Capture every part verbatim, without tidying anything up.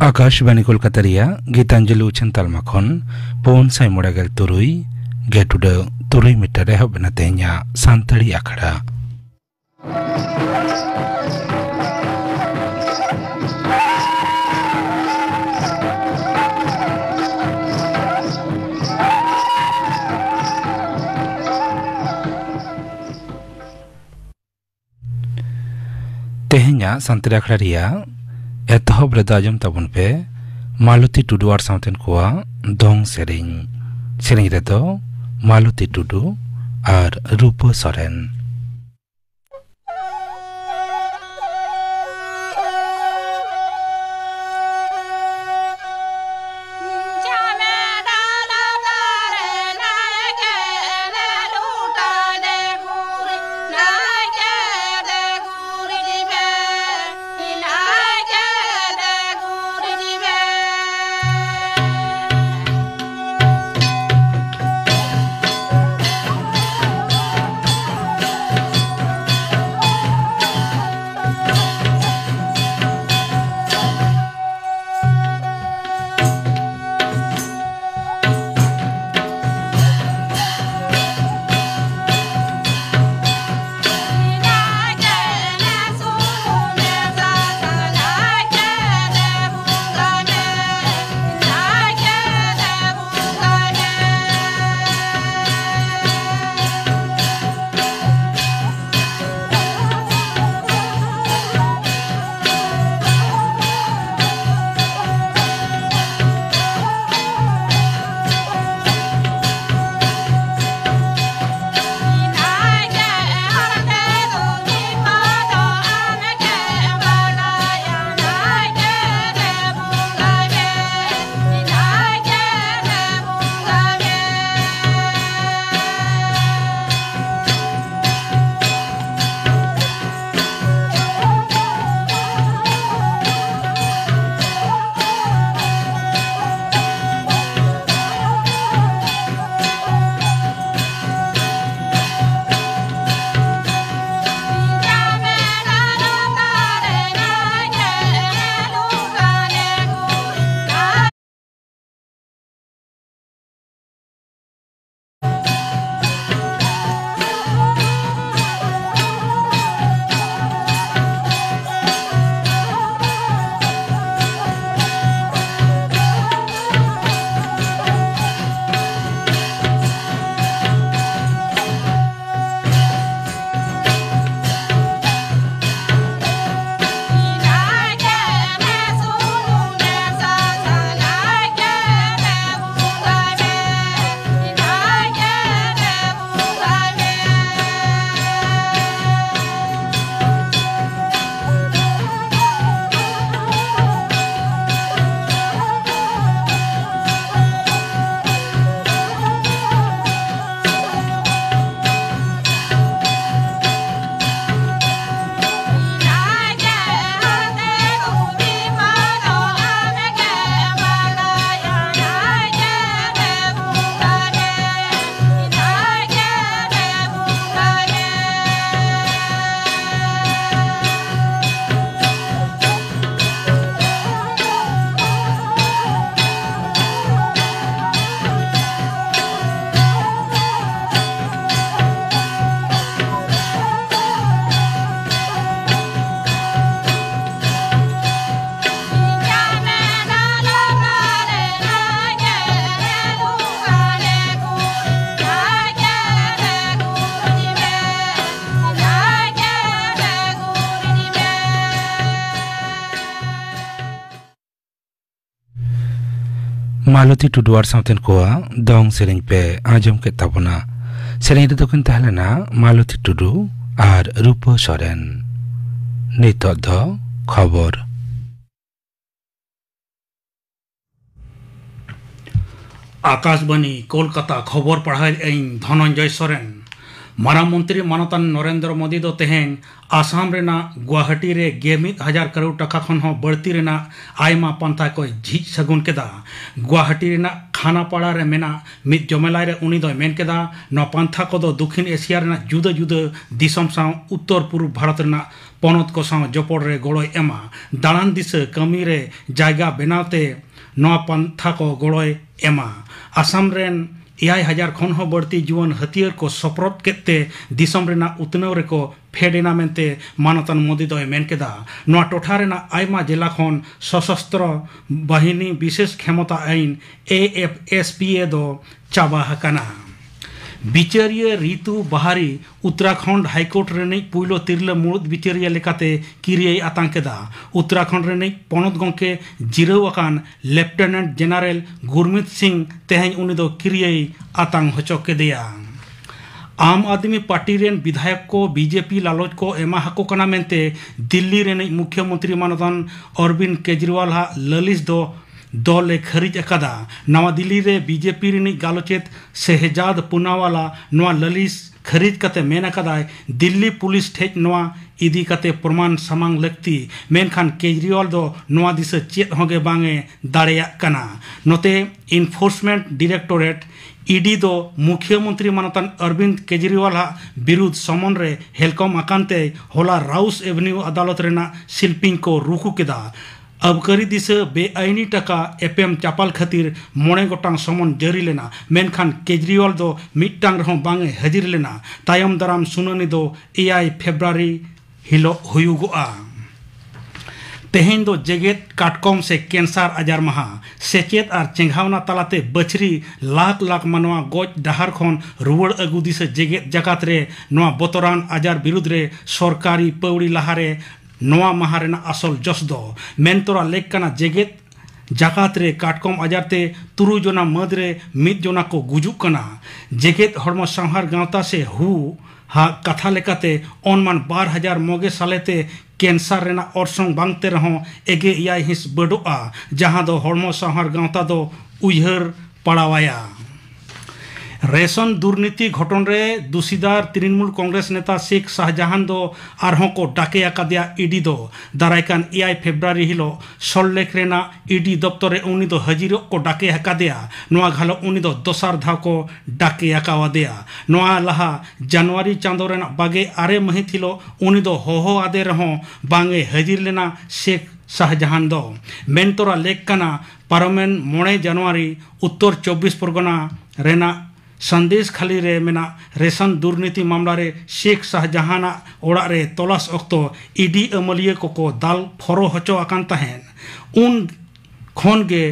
ᱟᱠᱟᱥᱵᱟᱬᱤ ᱠᱳᱞᱠᱟᱛᱟ ᱨᱮᱭᱟᱜ ᱜᱤᱛᱟᱧᱡᱚᱞᱤ ᱩᱪᱷᱟᱹᱱ ᱛᱟᱞᱢᱟ ᱠᱷᱚᱱ ᱯᱩᱱ ᱥᱟᱭ ᱢᱚᱬᱮ ᱜᱮᱞ ᱛᱩᱨᱩᱭ ᱜᱮᱴ ᱩᱰᱟᱹᱣ ᱛᱩᱨᱩᱭ ᱢᱤᱴᱟᱨ ᱨᱮ ᱮᱦᱚᱵ ᱮᱱᱟ ᱛᱮᱦᱮᱧᱟᱜ ᱥᱟᱱᱛᱟᱲᱤ ᱟᱠᱷᱲᱟ᱾ ᱛᱮᱦᱮᱧᱟᱜ ᱥᱟᱱᱛᱟᱲᱤ ᱟᱠᱷᱲᱟ ᱨᱮᱭᱟᱜ ᱮᱛᱚᱦᱚᱵ ᱨᱮᱫᱚ ᱟᱸᱡᱚᱢ ᱛᱟᱵᱚᱱ ᱯᱮ ᱢᱟᱞᱚᱛᱤ ᱴᱩᱰᱩ ᱟᱨ ᱥᱟᱶᱛᱮᱱ ᱠᱚᱣᱟᱜ ᱫᱚᱝ ᱥᱮᱨᱮᱧ᱾ ᱥᱮᱨᱮᱧ ᱨᱮᱫᱚ ᱢᱟᱞᱚᱛᱤ ᱴᱩᱰᱩ ᱟᱨ ᱨᱩᱯᱟᱹ ᱥᱚᱨᱮᱱ᱾ ᱢᱟᱞᱚᱛᱤ ᱴᱩᱰᱩ ᱟᱨ ᱥᱟᱶᱛᱮᱱ ᱠᱚᱣᱟᱜ ᱫᱚᱝ ᱥᱮᱨᱮᱧ ᱯᱮ ᱟᱸᱡᱚᱢ ᱠᱮᱫ ᱛᱟᱵᱚᱱᱟ᱾ ᱥᱮᱨᱮᱧ ᱨᱮᱫᱚ ᱠᱤᱱ ᱛᱟᱦᱮᱸ ᱞᱮᱱᱟ ᱢᱟᱞᱚᱛᱤ ᱴᱩᱰᱩ ᱟᱨ ᱨᱩᱯᱟᱹ ᱥᱚᱨᱮᱱ᱾ ᱱᱤᱛᱚᱜ ᱫᱚ ᱠᱷᱚᱵᱚᱨ᱾ ᱟᱠᱟᱥᱵᱟᱱᱤ ᱠᱳᱞᱠᱟᱛᱟ, ᱠᱷᱚᱵᱚᱨ ᱯᱟᱲᱦᱟᱣᱮᱫ ᱟᱹᱧ ᱫᱷᱚᱱᱚᱱᱡᱚᱭ ᱥᱚᱨᱮᱱ᱾ ᱢᱟᱨᱟᱝ ᱢᱚᱱᱛᱨᱤ ᱢᱟᱱᱚᱛᱟᱱ ᱱᱚᱨᱮᱱᱫᱨᱚ ᱢᱳᱫᱤ ᱫᱚ ᱛᱮᱦᱮᱧ ᱟᱥᱟᱢ ᱨᱮᱱᱟᱜ ᱜᱩᱣᱟᱦᱟᱴᱤ ᱨᱮ ᱜᱮᱞ ᱢᱤᱫ ᱦᱟᱡᱟᱨ ᱠᱟᱨᱳᱲ ᱴᱟᱠᱟ ᱠᱷᱚᱱ ᱦᱚᱸ ᱵᱟᱹᱲᱛᱤ ᱨᱮᱱᱟᱜ ᱟᱭᱢᱟ ᱯᱟᱱᱛᱷᱟ ᱠᱚᱭ ᱡᱷᱤᱡ ᱥᱟᱹᱜᱩᱱ ᱠᱮᱫᱟ᱾ ᱜᱩᱣᱟᱦᱟᱴᱤ ᱨᱮᱱᱟᱜ ᱠᱷᱟᱱᱟᱯᱟᱲᱟ ᱨᱮ ᱢᱮᱱᱟᱜ ᱢᱤᱫ ᱡᱚᱢᱮᱞᱟᱭ ᱨᱮ ᱩᱱᱤ ᱫᱚᱭ ᱢᱮᱱ ᱠᱮᱫᱟ, ᱱᱚᱣᱟ ᱯᱟᱱᱛᱷᱟ ᱠᱚᱫᱚ ᱫᱚᱠᱷᱤᱱ ᱮᱥᱤᱭᱟ ᱨᱮᱱᱟᱜ ᱡᱩᱫᱟᱹ ᱡᱩᱫᱟᱹ ᱫᱤᱥᱚᱢ ᱥᱟᱶ ᱩᱛᱛᱚᱨ ᱯᱩᱨᱩᱵ ᱵᱷᱟᱨᱚᱛ ᱨᱮᱱᱟᱜ ᱯᱚᱱᱚᱛ ᱠᱚ ᱥᱟᱶ ᱡᱚᱯᱚᱲ ᱨᱮ ᱜᱚᱲᱚᱭ ᱮᱢᱟ᱾ ᱫᱟᱬᱟᱱ ᱫᱤᱥᱟᱹ ᱠᱟᱹᱢᱤ ᱨᱮ ᱡᱟᱭᱜᱟ ᱵᱮᱱᱟᱣ ᱛᱮ ᱱᱚᱣᱟ ᱯᱟᱱᱛᱷᱟ ᱠᱚ ᱜᱚᱲᱚᱭ ᱮᱢᱟ᱾ ᱟᱥᱟᱢ ᱨᱮᱱ ᱮᱭᱟᱭ ᱦᱟᱡᱟᱨ ᱠᱷᱚᱱ ᱦᱚᱸ ᱵᱟᱹᱲᱛᱤ ᱡᱩᱣᱟᱹᱱ ᱦᱟᱹᱛᱭᱟᱹᱨ ᱠᱚ ᱥᱚᱯᱨᱚᱫ ᱠᱮᱫ ᱛᱮ ᱫᱤᱥᱚᱢ ᱨᱮᱱᱟᱜ ᱩᱛᱱᱟᱹᱣ ᱨᱮᱠᱚ ᱯᱷᱮᱰ ᱮᱱᱟ ᱢᱮᱱᱛᱮ ᱢᱟᱱᱚᱛᱟᱱ ᱢᱳᱫᱤ ᱫᱚᱭ ᱢᱮᱱ ᱠᱮᱫᱟ᱾ ᱱᱚᱣᱟ ᱴᱚᱴᱷᱟ ᱨᱮᱱᱟᱜ ᱟᱭᱢᱟ ᱡᱮᱞᱟ ᱠᱷᱚᱱ ᱥᱚᱥᱚᱥᱛᱨᱚ ᱵᱟᱦᱤᱱᱤ ᱵᱤᱥᱮᱥ ᱠᱷᱮᱢᱚᱛᱟ ᱟᱭᱤᱱ, ᱮ ᱮᱯᱷ ᱮᱥ ᱯᱤ ᱮ, ᱫᱚ ᱪᱟᱵᱟ ᱟᱠᱟᱱᱟ᱾ ᱵᱤᱪᱟᱹᱨᱤᱭᱟᱹ ᱨᱤᱛᱩ ᱵᱟᱦᱟᱨᱤ ᱩᱛᱛᱚᱨᱟᱠᱷᱚᱸᱰ ᱦᱟᱭᱠᱳᱨᱴ ᱨᱤᱱᱤᱡ ᱯᱩᱭᱞᱩ ᱛᱤᱨᱞᱟᱹ ᱢᱩᱲᱩᱫ ᱵᱤᱪᱟᱹᱨᱤᱭᱟᱹ ᱞᱮᱠᱟᱛᱮ ᱠᱤᱨᱤᱭᱟᱹᱭ ᱟᱛᱟᱝ ᱠᱮᱫᱟ᱾ ᱩᱛᱛᱚᱨᱟᱠᱷᱚᱸᱰ ᱨᱤᱱᱤᱡ ᱯᱚᱱᱚᱛ ᱜᱚᱢᱠᱮ ᱡᱤᱨᱟᱹᱣ ᱟᱠᱟᱱ ᱞᱮᱯᱴᱮᱱᱮᱱᱴ ᱡᱮᱱᱟᱨᱮᱞ ᱜᱩᱨᱢᱤᱛ ᱥᱤᱝ ᱛᱮᱦᱮᱧ ᱩᱱᱤ ᱫᱚ ᱠᱤᱨᱤᱭᱟᱹᱭ ᱟᱛᱟᱝ ᱦᱚᱪᱚ ᱠᱮᱫᱮᱭᱟ᱾ ᱟᱢ ᱟᱫᱢᱤ ᱯᱟᱨᱴᱤ ᱨᱮᱱ ᱵᱤᱫᱷᱟᱭᱚᱠ ᱠᱚ ᱵᱤ ᱡᱮ ᱯᱤ ᱞᱟᱞᱚᱪ ᱠᱚ ᱮᱢᱟ ᱦᱟᱠᱚ ᱠᱟᱱᱟ ᱢᱮᱱᱛᱮ ᱫᱤᱞᱞᱤ ᱨᱤᱱᱤᱡ ᱢᱩᱠᱷᱭᱚᱢᱚᱱᱛᱨᱤ ᱢᱟᱱᱚᱛᱟᱱ ᱚᱨᱵᱤᱱᱫ ᱠᱮᱡᱨᱤᱣᱟᱞ ᱟᱜ ᱞᱟᱹᱞᱤᱥ ᱫᱚ ᱫᱚᱞ ᱮ ᱠᱷᱟᱹᱨᱤᱡ ᱟᱠᱟᱫᱟ᱾ ᱱᱟᱣᱟ ᱫᱤᱞᱞᱤ ᱨᱮ ᱵᱤ ᱡᱮ ᱯᱤ ᱨᱤᱱᱤᱡ ᱜᱟᱞᱚᱪᱮᱛ ᱥᱮᱦᱡᱟᱫ ᱯᱩᱱᱟᱣᱟᱞᱟ ᱱᱚᱣᱟ ᱞᱟᱹᱞᱤᱥ ᱠᱷᱟᱹᱨᱤᱡ ᱠᱟᱛᱮ ᱢᱮᱱ ᱟᱠᱟᱫᱟᱭ, ᱫᱤᱞᱞᱤ ᱯᱩᱞᱤᱥ ᱴᱷᱮᱡ ᱱᱚᱣᱟ ᱤᱫᱤ ᱠᱟᱛᱮ ᱯᱨᱚᱢᱟᱱ ᱥᱟᱢᱟᱝ ᱞᱟᱹᱠᱛᱤ, ᱢᱮᱱᱠᱷᱟᱱ ᱠᱮᱡᱨᱤᱣᱟᱞ ᱫᱚ ᱱᱚᱣᱟ ᱫᱤᱥᱟᱹ ᱪᱮᱫ ᱦᱚᱸ ᱜᱮ ᱵᱟᱝ ᱮ ᱫᱟᱲᱮᱭᱟᱜ ᱠᱟᱱᱟ᱾ ᱱᱚᱛᱮ ᱤᱱᱯᱷᱳᱨᱥᱢᱮᱱᱴ ᱰᱤᱨᱮᱠᱴᱚᱨᱮᱴ, ᱤ ᱰᱤ, ᱫᱚ ᱢᱩᱠᱷᱭᱚᱢᱚᱱᱛᱨᱤ ᱢᱟᱱᱚᱛᱟᱱ ᱚᱨᱵᱤᱱᱫ ᱠᱮᱡᱨᱤᱣᱟᱞ ᱟᱜ ᱵᱤᱨᱩᱫᱷ ᱥᱚᱢᱚᱱ ᱨᱮ ᱦᱮᱞᱠᱚᱢ ᱟᱠᱟᱱ ᱛᱮ ᱦᱚᱞᱟ ᱨᱟᱣᱩᱥ ᱮᱵᱷᱮᱱᱤᱭᱩ ᱟᱫᱟᱞᱚᱛ ᱨᱮᱱᱟᱜ ᱥᱤᱞᱯᱤᱧ ᱠᱚ ᱨᱩᱠᱩ ᱠᱮᱫᱟ᱾ ᱟᱵᱠᱟᱨᱤ ᱫᱤᱥᱟᱹ ᱵᱮᱟᱭᱤᱱᱤ ᱴᱟᱠᱟ ᱮᱯᱮᱢ ᱪᱟᱯᱟᱞ ᱠᱷᱟᱹᱛᱤᱨ ᱢᱚᱬᱮ ᱜᱚᱴᱟᱝ ᱥᱚᱢᱚᱱ ᱡᱟᱹᱨᱤ ᱞᱮᱱᱟ, ᱢᱮᱱᱠᱷᱟᱱ ᱠᱮᱡᱨᱤᱣᱟᱞ ᱫᱚ ᱢᱤᱫᱴᱟᱝ ᱨᱮᱦᱚᱸ ᱵᱟᱝ ᱮ ᱦᱟᱹᱡᱤᱨ ᱞᱮᱱᱟ᱾ ᱛᱟᱭᱚᱢ ᱫᱟᱨᱟᱢ ᱥᱩᱱᱟᱹᱱᱤ ᱫᱚ ᱮᱭᱟᱭ ᱯᱷᱮᱵᱽᱨᱩᱣᱟᱨᱤ ᱦᱤᱞᱚᱜ ᱦᱩᱭᱩᱜᱚᱜᱼᱟ᱾ ᱛᱮᱦᱮᱧ ᱫᱚ ᱡᱮᱜᱮᱛ ᱠᱟᱴᱠᱚᱢ ᱥᱮ ᱠᱮᱱᱥᱟᱨ ᱟᱡᱟᱨ ᱢᱟᱦᱟ᱾ ᱥᱮᱪᱮᱫ ᱟᱨ ᱪᱮᱸᱜᱷᱟᱣᱱᱟ ᱛᱟᱞᱟᱛᱮ ᱵᱟᱹᱪᱷᱨᱤ ᱞᱟᱠᱷ ᱞᱟᱠᱷ ᱢᱟᱱᱣᱟ ᱜᱚᱡ ᱰᱟᱦᱟᱨ ᱠᱷᱚᱱ ᱨᱩᱣᱟᱹᱲ ᱟᱹᱜᱩ ᱫᱤᱥᱟᱹ ᱡᱮᱜᱮᱛ ᱡᱟᱠᱟᱛ ᱨᱮ ᱱᱚᱣᱟ ᱵᱚᱛᱚᱨᱟᱱ ᱟᱡᱟᱨ ᱵᱤᱨᱩᱫᱽ ᱨᱮ ᱥᱚᱨᱠᱟᱨᱤ ᱯᱟᱹᱣᱲᱤ ᱞᱟᱦᱟᱨᱮ ᱱᱚᱣᱟ ᱢᱟᱦᱟ ᱨᱮᱱᱟᱜ ᱟᱥᱚᱞ ᱡᱚᱥ ᱫᱚ᱾ ᱢᱮᱱᱛᱚᱨᱟ ᱞᱮᱠ ᱠᱟᱱᱟ ᱡᱮᱜᱮᱛ ᱡᱟᱠᱟᱛ ᱨᱮ ᱠᱟᱴᱠᱚᱢ ᱟᱡᱟᱨ ᱛᱮ ᱛᱩᱨᱩᱭ ᱡᱚᱱᱟ ᱢᱟᱹᱫᱽ ᱨᱮ ᱢᱤᱫ ᱡᱚᱱᱟ ᱠᱚ ᱜᱩᱡᱩᱜ ᱠᱟᱱᱟ᱾ ᱡᱮᱜᱮᱛ ᱦᱚᱲᱢᱚ ᱥᱟᱶᱦᱟᱨ ᱜᱟᱶᱛᱟ ᱥᱮ ᱦᱩ ᱦᱟᱜ ᱠᱟᱛᱷᱟ ᱞᱮᱠᱟᱛᱮ, ᱚᱱᱢᱟᱱ ᱵᱟᱨ ᱦᱟᱡᱟᱨ ᱢᱚᱜᱮ ᱥᱟᱞᱮᱛᱮ ᱠᱮᱱᱥᱟᱨ ᱨᱮᱱᱟᱜ ᱚᱨᱥᱚᱝ ᱵᱟᱝᱛᱮ ᱨᱮᱦᱚᱸ ᱮᱜᱮ ᱮᱭᱟᱭ ᱦᱤᱸᱥ ᱵᱟᱹᱰᱚᱜᱼᱟ, ᱡᱟᱦᱟᱸ ᱫᱚ ᱦᱚᱲᱢᱚ ᱥᱟᱶᱦᱟᱨ ᱜᱟᱶᱛᱟ ᱫᱚ ᱩᱭᱦᱟᱹᱨ ᱯᱟᱲᱟᱣᱟᱭᱟ᱾ ᱨᱮᱥᱚᱱ ᱫᱩᱨᱱᱤᱛᱤ ᱜᱷᱚᱴᱚᱱ ᱨᱮ ᱫᱩᱥᱤᱫᱟᱨ ᱛᱨᱤᱱᱢᱩᱞ ᱠᱚᱝᱜᱨᱮᱥ ᱱᱮᱛᱟ ᱥᱮᱠᱷ ᱥᱟᱦᱡᱟᱦᱟᱱ ᱫᱚ ᱟᱨᱦᱚᱸ ᱠᱚ ᱰᱟᱠᱮ ᱟᱠᱟᱫᱮᱭᱟ ᱤᱰᱤ ᱫᱚ᱾ ᱫᱟᱨᱟᱭ ᱠᱟᱱ ᱮᱭᱟᱭ ᱯᱷᱮᱵᱽᱨᱩᱣᱟᱨᱤ ᱦᱤᱞᱳᱜ ᱥᱚᱞᱴ ᱞᱮᱠ ᱨᱮᱱᱟᱜ ᱤᱰᱤ ᱫᱚᱯᱛᱚᱨ ᱨᱮ ᱩᱱᱤ ᱫᱚ ᱦᱟᱹᱡᱤᱨᱚᱜ ᱠᱚ ᱰᱟᱠᱮ ᱟᱠᱟᱫᱮᱭᱟ᱾ ᱱᱚᱣᱟ ᱜᱷᱟᱞᱚᱜ ᱩᱱᱤ ᱫᱚ ᱫᱚᱥᱟᱨ ᱫᱷᱟᱣ ᱠᱚ ᱰᱟᱠᱮ ᱟᱠᱟᱣᱟᱫᱮᱭᱟ᱾ ᱱᱚᱣᱟ ᱞᱟᱦᱟ ᱡᱟᱱᱩᱣᱟᱨᱤ ᱪᱟᱸᱫᱚ ᱨᱮᱱᱟᱜ ᱵᱟᱜᱮ ᱟᱨᱮ ᱢᱟᱹᱦᱤᱛ ᱦᱤᱞᱳᱜ ᱩᱱᱤ ᱫᱚ ᱦᱚᱦᱚ ᱟᱫᱮ ᱨᱮᱦᱚᱸ ᱵᱟᱝ ᱮ ᱦᱟᱹᱡᱤᱨ ᱞᱮᱱᱟ ᱥᱮᱠᱷ ᱥᱟᱦᱡᱟᱦᱟᱱ ᱫᱚ᱾ ᱢᱮᱱᱛᱚᱨᱟ ᱞᱮᱠ ᱠᱟᱱᱟ, ᱯᱟᱨᱚᱢᱮᱱ ᱢᱚᱬᱮ ᱡᱟᱱᱩᱣᱟᱨᱤ ᱩᱛᱛᱚᱨ ᱪᱚᱵᱵᱤᱥ ᱯᱚᱨᱜᱚᱱᱟ ᱨᱮᱱᱟᱜ ᱥᱟᱱᱫᱮᱥ ᱠᱷᱟᱞᱤ ᱨᱮ ᱢᱮᱱᱟᱜ ᱨᱮᱥᱚᱱ ᱫᱩᱨᱱᱤᱛᱤ ᱢᱟᱢᱞᱟ ᱨᱮ ᱥᱮᱠᱷ ᱥᱟᱦᱡᱟᱦᱟᱱᱟᱜ ᱚᱲᱟᱜ ᱨᱮ ᱛᱚᱞᱟᱥ ᱚᱠᱛᱚ ᱤᱰᱤ ᱟᱹᱢᱟᱹᱞᱤᱭᱟᱹ ᱠᱚᱠᱚ ᱫᱟᱞ ᱯᱷᱚᱨᱚ ᱦᱚᱪᱚ ᱟᱠᱟᱱ ᱛᱟᱦᱮᱸᱫ᱾ ᱩᱱ ᱠᱷᱚᱱ ᱜᱮ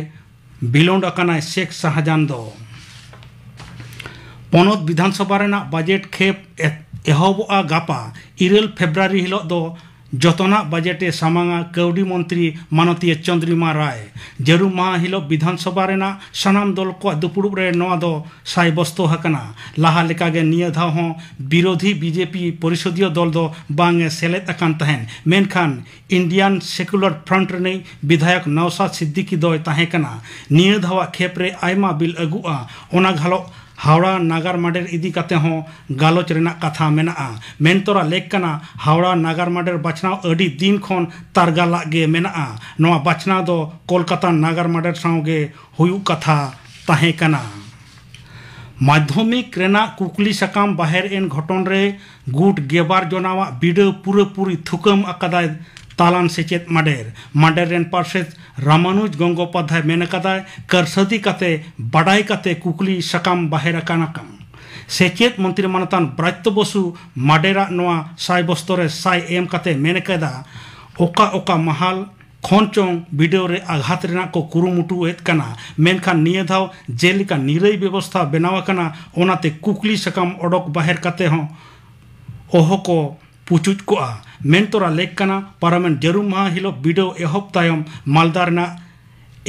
ᱵᱤᱞᱚᱱᱰ ᱟᱠᱟᱱᱟᱭ ᱥᱮᱠᱷ ᱥᱟᱦᱡᱟᱦᱟᱱ ᱫᱚ᱾ ᱯᱚᱱᱚᱛ ᱵᱤᱫᱷᱟᱱ ᱥᱚᱵᱷᱟ ᱨᱮᱱᱟᱜ ᱵᱟᱡᱮᱴ ᱠᱷᱮᱯ ᱮ-, ᱮᱦᱚᱵᱚᱜᱼᱟ ᱜᱟᱯᱟ, ᱤᱨᱟᱹᱞ ᱯᱷᱮᱵᱽᱨᱩᱣᱟᱨᱤ ᱦᱤᱞᱳᱜ ᱫᱚ ᱡᱚᱛᱚᱱᱟᱜ ᱵᱟᱡᱮᱴ ᱮ ᱥᱟᱢᱟᱝᱟ ᱠᱟᱹᱣᱰᱤ ᱢᱚᱱᱛᱨᱤ ᱢᱟᱱᱚᱛᱤᱭᱟᱹ ᱪᱚᱱᱫᱽᱨᱤᱢᱟ ᱨᱟᱭ᱾ ᱡᱟᱹᱨᱩᱢ ᱢᱟᱦᱟ ᱦᱤᱞᱳᱜ ᱵᱤᱫᱷᱟᱱ ᱥᱚᱵᱷᱟ ᱨᱮᱱᱟᱜ ᱥᱟᱱᱟᱢ ᱫᱚᱞ ᱠᱚᱣᱟᱜ ᱫᱩᱯᱲᱩᱵ ᱨᱮ ᱱᱚᱣᱟ ᱫᱚ ᱥᱟᱭᱵᱚᱥᱛᱚ ᱟᱠᱟᱱᱟ᱾ ᱞᱟᱦᱟ ᱞᱮᱠᱟᱜᱮ ᱱᱤᱭᱟᱹ ᱫᱷᱟᱣ ᱦᱚᱸ ᱵᱤᱨᱳᱫᱷᱤ ᱵᱤᱡᱮᱯᱤ ᱯᱚᱨᱤᱥᱚᱫᱤᱭᱚ ᱫᱚᱞ ᱫᱚ ᱵᱟᱝ ᱮ ᱥᱮᱞᱮᱫ ᱟᱠᱟᱱ ᱛᱟᱦᱮᱸᱱ, ᱢᱮᱱᱠᱷᱟᱱ ᱤᱱᱰᱤᱭᱟᱱ ᱥᱮᱠᱩᱞᱟᱨ ᱯᱷᱨᱚᱱᱴ ᱨᱤᱱᱤᱡ ᱵᱤᱫᱷᱟᱭᱚᱠ ᱱᱚᱣᱥᱟᱫ ᱥᱤᱫᱫᱤᱠᱤ ᱫᱚᱭ ᱛᱟᱦᱮᱸ ᱠᱟᱱᱟ᱾ ᱱᱤᱭᱟᱹ ᱫᱷᱟᱣᱟᱜ ᱠᱷᱮᱯ ᱨᱮ ᱟᱭᱢᱟ ᱵᱤᱞ ᱟᱹᱜᱩᱜᱼᱟ, ᱚᱱᱟ ᱜᱷᱟᱞᱚᱜ ᱦᱟᱣᱲᱟ ᱱᱟᱜᱟᱨ ᱢᱟᱰᱮᱨ ᱤᱫᱤ ᱠᱟᱛᱮ ᱦᱚᱸ ᱜᱟᱞᱚᱪ ᱨᱮᱱᱟᱜ ᱠᱟᱛᱷᱟ ᱢᱮᱱᱟᱜᱼᱟ᱾ ᱢᱮᱱᱛᱚᱨᱟ ᱞᱮᱠ ᱠᱟᱱᱟ, ᱦᱟᱣᱲᱟ ᱱᱟᱜᱟᱨ ᱢᱟᱰᱮᱨ ᱵᱟᱪᱷᱱᱟᱣ ᱟᱹᱰᱤ ᱫᱤᱱ ᱠᱷᱚᱱ ᱛᱟᱨᱜᱟᱞᱟᱜ ᱜᱮ ᱢᱮᱱᱟᱜᱼᱟ᱾ ᱱᱚᱣᱟ ᱵᱟᱪᱷᱱᱟᱣ ᱫᱚ ᱠᱳᱞᱠᱟᱛᱟ ᱱᱟᱜᱟᱨ ᱢᱟᱰᱮᱨ ᱥᱟᱶ ᱜᱮ ᱦᱩᱭᱩᱜ ᱠᱟᱛᱷᱟ ᱛᱟᱦᱮᱸ ᱠᱟᱱᱟ᱾ ᱢᱟᱫᱽᱫᱷᱚᱢᱤᱠ ᱨᱮᱱᱟᱜ ᱠᱩᱠᱞᱤ ᱥᱟᱠᱟᱢ ᱵᱟᱦᱮᱨ ᱮᱱ ᱜᱷᱚᱴᱚᱱ ᱨᱮ ᱜᱩᱴ ᱜᱮᱵᱟᱨ ᱡᱚᱱᱟᱣᱟᱜ ᱵᱤᱰᱟᱹᱣ ᱯᱩᱨᱟᱹᱯᱩᱨᱤ ᱛᱷᱩᱠᱟᱹᱢ ᱟᱠᱟᱫᱟᱭ ᱛᱟᱞᱟᱱ ᱥᱮᱪᱮᱫ ᱢᱟᱰᱮᱨ᱾ ᱢᱟᱰᱮᱨ ᱨᱮᱱ ᱯᱟᱨᱥᱮᱛ ᱨᱟᱢᱟᱱᱩᱡᱽ ᱜᱚᱝᱜᱳᱯᱟᱫᱷᱭᱟᱭ ᱢᱮᱱ ᱟᱠᱟᱫᱟᱭ, ᱠᱟᱨᱥᱟᱫᱤ ᱠᱟᱛᱮ ᱵᱟᱰᱟᱭ ᱠᱟᱛᱮ ᱠᱩᱠᱞᱤ ᱥᱟᱠᱟᱢ ᱵᱟᱦᱮᱨ ᱟᱠᱟᱱᱟ᱾ ᱥᱮᱪᱮᱫ ᱢᱚᱱᱛᱨᱤ ᱢᱟᱱᱚᱛᱟᱱ ᱵᱨᱟᱛᱭᱚ ᱵᱚᱥᱩ ᱢᱟᱰᱮᱨᱟᱜ ᱱᱚᱣᱟ ᱥᱟᱭ ᱵᱚᱥᱛᱚ ᱨᱮ ᱥᱟᱭ ᱮᱢ ᱠᱟᱛᱮ ᱢᱮᱱ ᱟᱠᱟᱫᱟ, ᱚᱠᱟ ᱚᱠᱟ ᱢᱟᱦᱟᱞ ᱠᱷᱚᱱ ᱪᱚᱝ ᱵᱤᱰᱟᱹᱣ ᱨᱮ ᱟᱜᱷᱟᱛ ᱨᱮᱱᱟᱜ ᱠᱚ ᱠᱩᱨᱩᱢᱩᱴᱩᱭᱮᱫ ᱠᱟᱱᱟ, ᱢᱮᱱᱠᱷᱟᱱ ᱱᱤᱭᱟᱹ ᱫᱷᱟᱣ ᱡᱮᱞᱮᱠᱟ ᱱᱤᱨᱟᱹᱭ ᱵᱮᱵᱚᱥᱛᱷᱟ ᱵᱮᱱᱟᱣ ᱟᱠᱟᱱᱟ, ᱚᱱᱟᱛᱮ ᱠᱩᱠᱞᱤ ᱥᱟᱠᱟᱢ ᱚᱰᱚᱠ ᱵᱟᱦᱮᱨ ᱠᱟᱛᱮ ᱦᱚᱸ ᱚᱦᱚ ᱠᱚ ᱯᱩᱪᱩᱡ ᱠᱚᱜᱼᱟ᱾ ᱢᱮᱱᱛᱚᱨᱟ ᱞᱮᱠ ᱠᱟᱱᱟ, ᱯᱟᱨᱚᱢᱮᱱ ᱡᱟᱹᱨᱩᱢ ᱢᱟᱦᱟ ᱦᱤᱞᱳᱜ ᱵᱤᱰᱟᱹᱣ ᱮᱦᱚᱵ ᱛᱟᱭᱚᱢ ᱢᱟᱞᱫᱟ ᱨᱮᱱᱟᱜ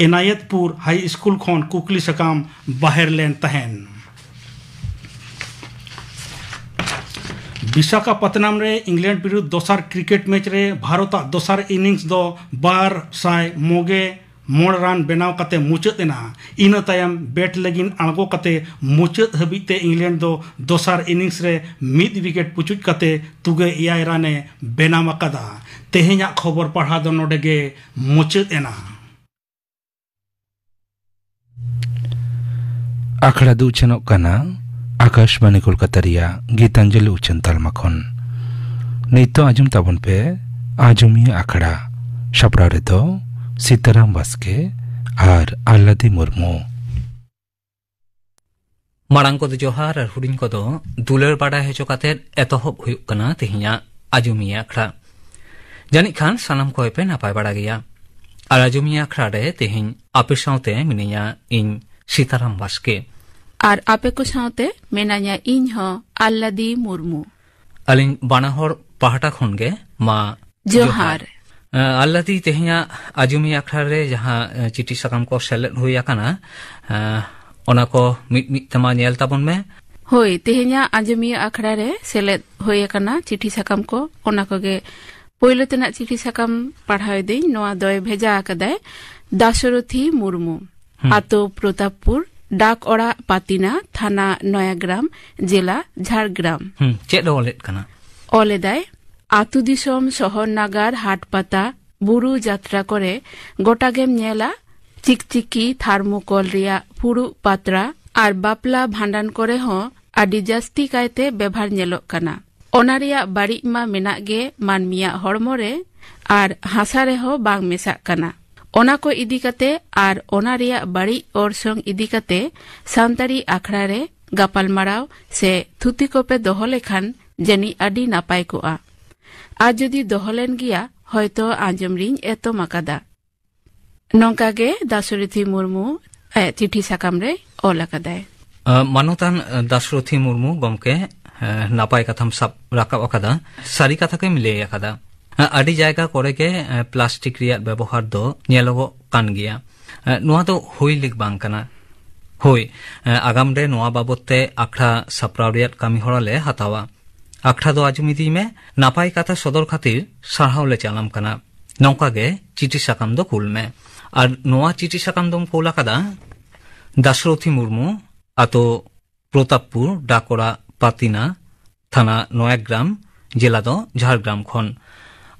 ᱮᱱᱟᱭᱮᱛᱯᱩᱨ ᱦᱟᱭ ᱥᱠᱩᱞ ᱠᱷᱚᱱ ᱠᱩᱠᱞᱤ ᱥᱟᱠᱟᱢ ᱵᱟᱦᱮᱨ ᱞᱮᱱ ᱛᱟᱦᱮᱸᱱ᱾ ᱵᱤᱥᱟᱠᱷᱟᱯᱟᱛᱱᱟᱢ ᱨᱮ ᱤᱝᱞᱮᱱᱰ ᱵᱤᱨᱩᱫᱷ ᱫᱚᱥᱟᱨ ᱠᱨᱤᱠᱮᱴ ᱢᱮᱪ ᱨᱮ ᱵᱷᱟᱨᱚᱛᱟᱜ ᱫᱚᱥᱟᱨ ᱤᱱᱤᱝᱥ ᱫᱚ ᱵᱟᱨ ᱥᱟᱭ ᱢᱚᱜᱮ ᱢᱚᱬ ᱨᱟᱱ ᱵᱮᱱᱟᱣ ᱠᱟᱛᱮ ᱢᱩᱪᱟᱹᱫ ᱮᱱᱟ᱾ ᱤᱱᱟᱹ ᱛᱟᱭᱚᱢ ᱵᱮᱴ ᱞᱟᱹᱜᱤᱫ ᱟᱬᱜᱚ ᱠᱟᱛᱮ ᱢᱩᱪᱟᱹᱫ ᱦᱟᱹᱵᱤᱡ ᱛᱮ ᱤᱝᱞᱮᱱᱰ ᱫᱚ ᱫᱚᱥᱟᱨ ᱤᱱᱤᱝᱥ ᱨᱮ ᱢᱤᱫ ᱣᱤᱠᱮᱴ ᱯᱩᱪᱩᱡ ᱠᱟᱛᱮ ᱛᱩᱜᱟᱹ ᱮᱭᱟᱭ ᱨᱟᱱ ᱮ ᱵᱮᱱᱟᱣ ᱟᱠᱟᱫᱟ᱾ ᱛᱮᱦᱮᱧᱟᱜ ᱠᱷᱚᱵᱚᱨ ᱯᱟᱲᱦᱟᱣ ᱫᱚ ᱱᱚᱰᱮ ᱜᱮ ᱢᱩᱪᱟᱹᱫ ᱮᱱᱟ᱾ ᱟᱠᱷᱲᱟ ᱫᱚ ᱩᱪᱷᱟᱹᱱᱚᱜ ᱠᱟᱱᱟ ᱟᱠᱟᱥᱵᱟᱱᱤ ᱠᱳᱞᱠᱟᱛᱟ ᱨᱮᱭᱟᱜ ᱜᱤᱛᱟᱧᱡᱚᱞᱤ ᱩᱪᱷᱟᱹᱱ ᱛᱟᱞᱢᱟ ᱠᱷᱚᱱ᱾ ᱱᱤᱛᱚᱜ ᱟᱸᱡᱚᱢ ᱛᱟᱵᱚᱱ ᱯᱮ ᱟᱸᱡᱚᱢᱤᱭᱟᱹ ᱟᱠᱷᱲᱟ᱾ ᱥᱟᱯᱲᱟᱣ ᱨᱮᱫᱚ ᱥᱤᱛᱟᱨᱟᱢ ᱵᱟᱥᱠᱮ ᱟᱨ ᱟᱞᱞᱟᱫᱤ ᱢᱩᱨᱢᱩ᱾ ᱢᱟᱲᱟᱝ ᱠᱚᱫᱚ ᱡᱚᱦᱟᱨ ᱟᱨ ᱦᱩᱰᱤᱧ ᱠᱚᱫᱚ ᱫᱩᱞᱟᱹᱲ ᱵᱟᱰᱟᱭ ᱦᱚᱪᱚ ᱠᱟᱛᱮ ᱮᱛᱚᱦᱚᱵ ᱦᱩᱭᱩᱜ ᱠᱟᱱᱟ ᱛᱮᱦᱮᱧᱟᱜ ᱟᱸᱡᱚᱢᱤᱭᱟᱹ ᱟᱠᱷᱲᱟ᱾ ᱡᱟᱹᱱᱤᱡ ᱠᱷᱟᱱ ᱥᱟᱱᱟᱢ ᱠᱚᱜᱮ ᱯᱮ ᱱᱟᱯᱟᱭ ᱵᱟᱲᱟ ᱜᱮᱭᱟ᱾ ᱟᱨ ᱟᱸᱡᱚᱢᱤᱭᱟᱹ ᱟᱠᱷᱲᱟ ᱨᱮ ᱛᱮᱦᱮᱧ ᱟᱯᱮ ᱥᱟᱶᱛᱮ ᱢᱤᱱᱟᱹᱧᱟ ᱤᱧ ᱥᱤᱛᱟᱨᱟᱢ ᱵᱟᱥᱠᱮ᱾ ᱟᱨ ᱟᱯᱮ ᱠᱚ ᱥᱟᱶᱛᱮ ᱢᱮᱱᱟᱧᱟ ᱤᱧ ᱦᱚᱸ ᱟᱞᱞᱟᱫᱤ ᱢᱩᱨᱢᱩ᱾ ᱟᱹᱞᱤᱧ ᱵᱟᱱᱟ ᱦᱚᱲ ᱯᱟᱦᱴᱟ ᱠᱷᱚᱱ ᱜᱮ ᱢᱟ ᱡᱚᱦᱟᱨ᱾ ᱡᱚᱦᱟᱨ᱾ ᱮᱸ, ᱟᱞᱞᱟᱫᱤ, ᱛᱮᱦᱮᱧᱟᱜ ᱟᱸᱡᱚᱢᱤᱭᱟᱹ ᱟᱠᱷᱲᱟ ᱨᱮ ᱡᱟᱦᱟᱸ, ᱮᱸ, ᱪᱤᱴᱷᱤ ᱥᱟᱠᱟᱢ ᱠᱚ ᱥᱮᱞᱮᱫ ᱦᱩᱭ ᱟᱠᱟᱱᱟ, ᱮᱸ, ᱚᱱᱟ ᱠᱚ ᱢᱤᱫ ᱢᱤᱫ ᱛᱮᱢᱟ ᱧᱮᱞ ᱛᱟᱵᱚᱱ ᱢᱮ᱾ ᱦᱳᱭ, ᱛᱮᱦᱮᱧᱟᱜ ᱟᱸᱡᱚᱢᱤᱭᱟᱹ ᱟᱠᱷᱲᱟ ᱨᱮ ᱥᱮᱞᱮᱫ ᱦᱩᱭ ᱟᱠᱟᱱᱟ ᱪᱤᱴᱷᱤ ᱥᱟᱠᱟᱢ ᱠᱚ, ᱚᱱᱟ ᱠᱚᱜᱮ ᱯᱳᱭᱞᱳ ᱛᱮᱱᱟᱜ ᱪᱤᱴᱷᱤ ᱥᱟᱠᱟᱢ ᱯᱟᱲᱦᱟᱣ ᱮᱫᱟᱹᱧ᱾ ᱱᱚᱣᱟ ᱫᱚᱭ ᱵᱷᱮᱡᱟ ᱟᱠᱟᱫᱟᱭ ᱫᱟᱥᱚᱨᱚᱛᱷᱤ ᱢᱩᱨᱢᱩ᱾ ᱦᱩᱸ᱾ ᱟᱛᱳ ᱯᱨᱚᱛᱟᱯᱯᱩᱨ, ᱰᱟᱠ ᱚᱲᱟᱜ ᱯᱟᱛᱤᱱᱟ, ᱛᱷᱟᱱᱟ ᱱᱚᱭᱟᱜᱨᱟᱢ, ᱡᱮᱞᱟ ᱡᱷᱟᱲᱜᱨᱟᱢ᱾ ᱦᱩᱸ, ᱪᱮᱫ ᱮ ᱚᱞᱮᱫ ᱠᱟᱱᱟ? ᱚᱞ ᱮᱫᱟᱭ, ᱟᱹᱛᱩ ᱫᱤᱥᱚᱢ, ᱥᱚᱦᱚᱨ ᱱᱟᱜᱟᱨ, ᱦᱟᱴ ᱯᱟᱛᱟ, ᱵᱩᱨᱩ ᱡᱟᱛᱨᱟ ᱠᱚᱨᱮ ᱜᱚᱴᱟ ᱜᱮᱢ ᱧᱮᱞᱟ ᱪᱤᱠᱪᱤᱠᱤ, ᱛᱷᱟᱨᱢᱳᱠᱚᱞ ᱨᱮᱭᱟᱜ ᱯᱷᱩᱲᱩᱜ ᱯᱟᱛᱲᱟ, ᱟᱨ ᱵᱟᱯᱞᱟ ᱵᱷᱟᱸᱰᱟᱱ ᱠᱚᱨᱮ ᱦᱚᱸ ᱟᱹᱰᱤ ᱡᱟᱹᱥᱛᱤ ᱠᱟᱭᱛᱮ ᱵᱮᱵᱷᱟᱨ ᱧᱮᱞᱚᱜ ᱠᱟᱱᱟ᱾ ᱚᱱᱟ ᱨᱮᱭᱟᱜ ᱵᱟᱹᱲᱤᱡ ᱢᱟ ᱢᱮᱱᱟᱜ ᱜᱮ ᱢᱟᱹᱱᱢᱤᱭᱟᱜ ᱦᱚᱲᱢᱚ ᱨᱮ, ᱟᱨ ᱦᱟᱥᱟ ᱨᱮᱦᱚᱸ ᱵᱟᱝ ᱢᱮᱥᱟᱜ ᱠᱟᱱᱟ᱾ ᱚᱱᱟ ᱠᱚ ᱤᱫᱤ ᱠᱟᱛᱮ ᱟᱨ ᱚᱱᱟ ᱨᱮᱭᱟᱜ ᱵᱟᱹᱲᱤᱡ ᱚᱨᱥᱚᱝ ᱤᱫᱤ ᱠᱟᱛᱮ ᱥᱟᱱᱛᱟᱲᱤ ᱟᱠᱷᱲᱟ ᱨᱮ ᱜᱟᱯᱟᱞᱢᱟᱨᱟᱣ ᱥᱮ ᱛᱷᱩᱛᱤ ᱠᱚᱯᱮ ᱫᱚᱦᱚ ᱞᱮᱠᱷᱟᱱ ᱡᱟᱹᱱᱤᱡ ᱟᱹᱰᱤ ᱱᱟᱯᱟᱭ ᱠᱚᱜᱼᱟ᱾ ᱟᱨ ᱡᱩᱫᱤ ᱫᱚᱦᱚ ᱞᱮᱱ ᱜᱮᱭᱟ, ᱦᱚᱭᱛᱚ ᱟᱸᱡᱚᱢ ᱨᱤᱧ ᱮᱛᱚᱢ ᱟᱠᱟᱫᱟ᱾ ᱱᱚᱝᱠᱟ ᱜᱮ ᱫᱟᱥᱚᱨᱚᱛᱷᱤ ᱢᱩᱨᱢᱩ ᱟᱭᱟᱜ ᱪᱤᱴᱷᱤ ᱥᱟᱠᱟᱢ ᱨᱮ ᱚᱞ ᱟᱠᱟᱫᱟᱭ᱾ ᱟ, ᱢᱟᱱᱚᱛᱟᱱ, ᱟ, ᱫᱟᱥᱚᱨᱚᱛᱷᱤ ᱢᱩᱨᱢᱩ ᱜᱚᱢᱠᱮ, ᱟ, ᱱᱟᱯᱟᱭ ᱠᱟᱛᱷᱟᱢ ᱥᱟᱵ ᱨᱟᱠᱟᱵ ᱟᱠᱟᱫᱟ᱾ ᱥᱟᱹᱨᱤ ᱠᱟᱛᱷᱟ ᱜᱮᱢ ᱞᱟᱹᱭ ᱟᱠᱟᱫᱟ᱾ ᱟ, ᱟᱹᱰᱤ ᱡᱟᱭᱜᱟ ᱠᱚᱨᱮ ᱜᱮ, ᱟ, ᱯᱞᱟᱥᱴᱤᱠ ᱨᱮᱭᱟᱜ ᱵᱮᱵᱚᱦᱟᱨ ᱫᱚ ᱧᱮᱞᱚᱜᱚᱜ ᱠᱟᱱ ᱜᱮᱭᱟ᱾ ᱮ, ᱱᱚᱣᱟ ᱫᱚ ᱦᱩᱭ ᱞᱮᱠ ᱵᱟᱝ ᱠᱟᱱᱟ᱾ ᱦᱳᱭ, ᱮ, ᱟᱜᱟᱢ ᱨᱮ ᱱᱚᱣᱟ ᱵᱟᱵᱚᱛ ᱛᱮ ᱟᱠᱷᱲᱟ ᱥᱟᱯᱲᱟᱣ ᱨᱮᱭᱟᱜ ᱠᱟᱹᱢᱤ ᱦᱚᱨᱟ ᱞᱮ ᱦᱟᱛᱟᱣᱟ᱾ ᱟᱠᱷᱲᱟ ᱫᱚ ᱟᱸᱡᱚᱢ ᱤᱫᱤᱭ ᱢᱮ, ᱱᱟᱯᱟᱭ ᱠᱟᱛᱷᱟ ᱥᱚᱫᱚᱨ ᱠᱷᱟᱹᱛᱤᱨ ᱥᱟᱨᱦᱟᱣ ᱞᱮ ᱪᱟᱞᱟᱢ ᱠᱟᱱᱟ᱾ ᱱᱚᱝᱠᱟ ᱜᱮ ᱪᱤᱴᱷᱤ ᱥᱟᱠᱟᱢ ᱫᱚ ᱠᱩᱞ ᱢᱮ᱾ ᱟᱨ ᱱᱚᱣᱟ ᱪᱤᱴᱷᱤ ᱥᱟᱠᱟᱢ ᱫᱚᱢ ᱠᱩᱞ ᱟᱠᱟᱫᱟ ᱫᱟᱥᱨᱚᱛᱷᱤ ᱢᱩᱨᱢᱩ, ᱟᱛᱳ ᱯᱨᱚᱛᱟᱯᱯᱩᱨ, ᱰᱟᱠ ᱚᱲᱟᱜ ᱯᱟᱛᱤᱱᱟ, ᱛᱷᱟᱱᱟ ᱱᱚᱭᱟᱜᱨᱟᱢ, ᱡᱮᱞᱟ ᱫᱚ ᱡᱷᱟᱲᱜᱨᱟᱢ ᱠᱷᱚᱱ᱾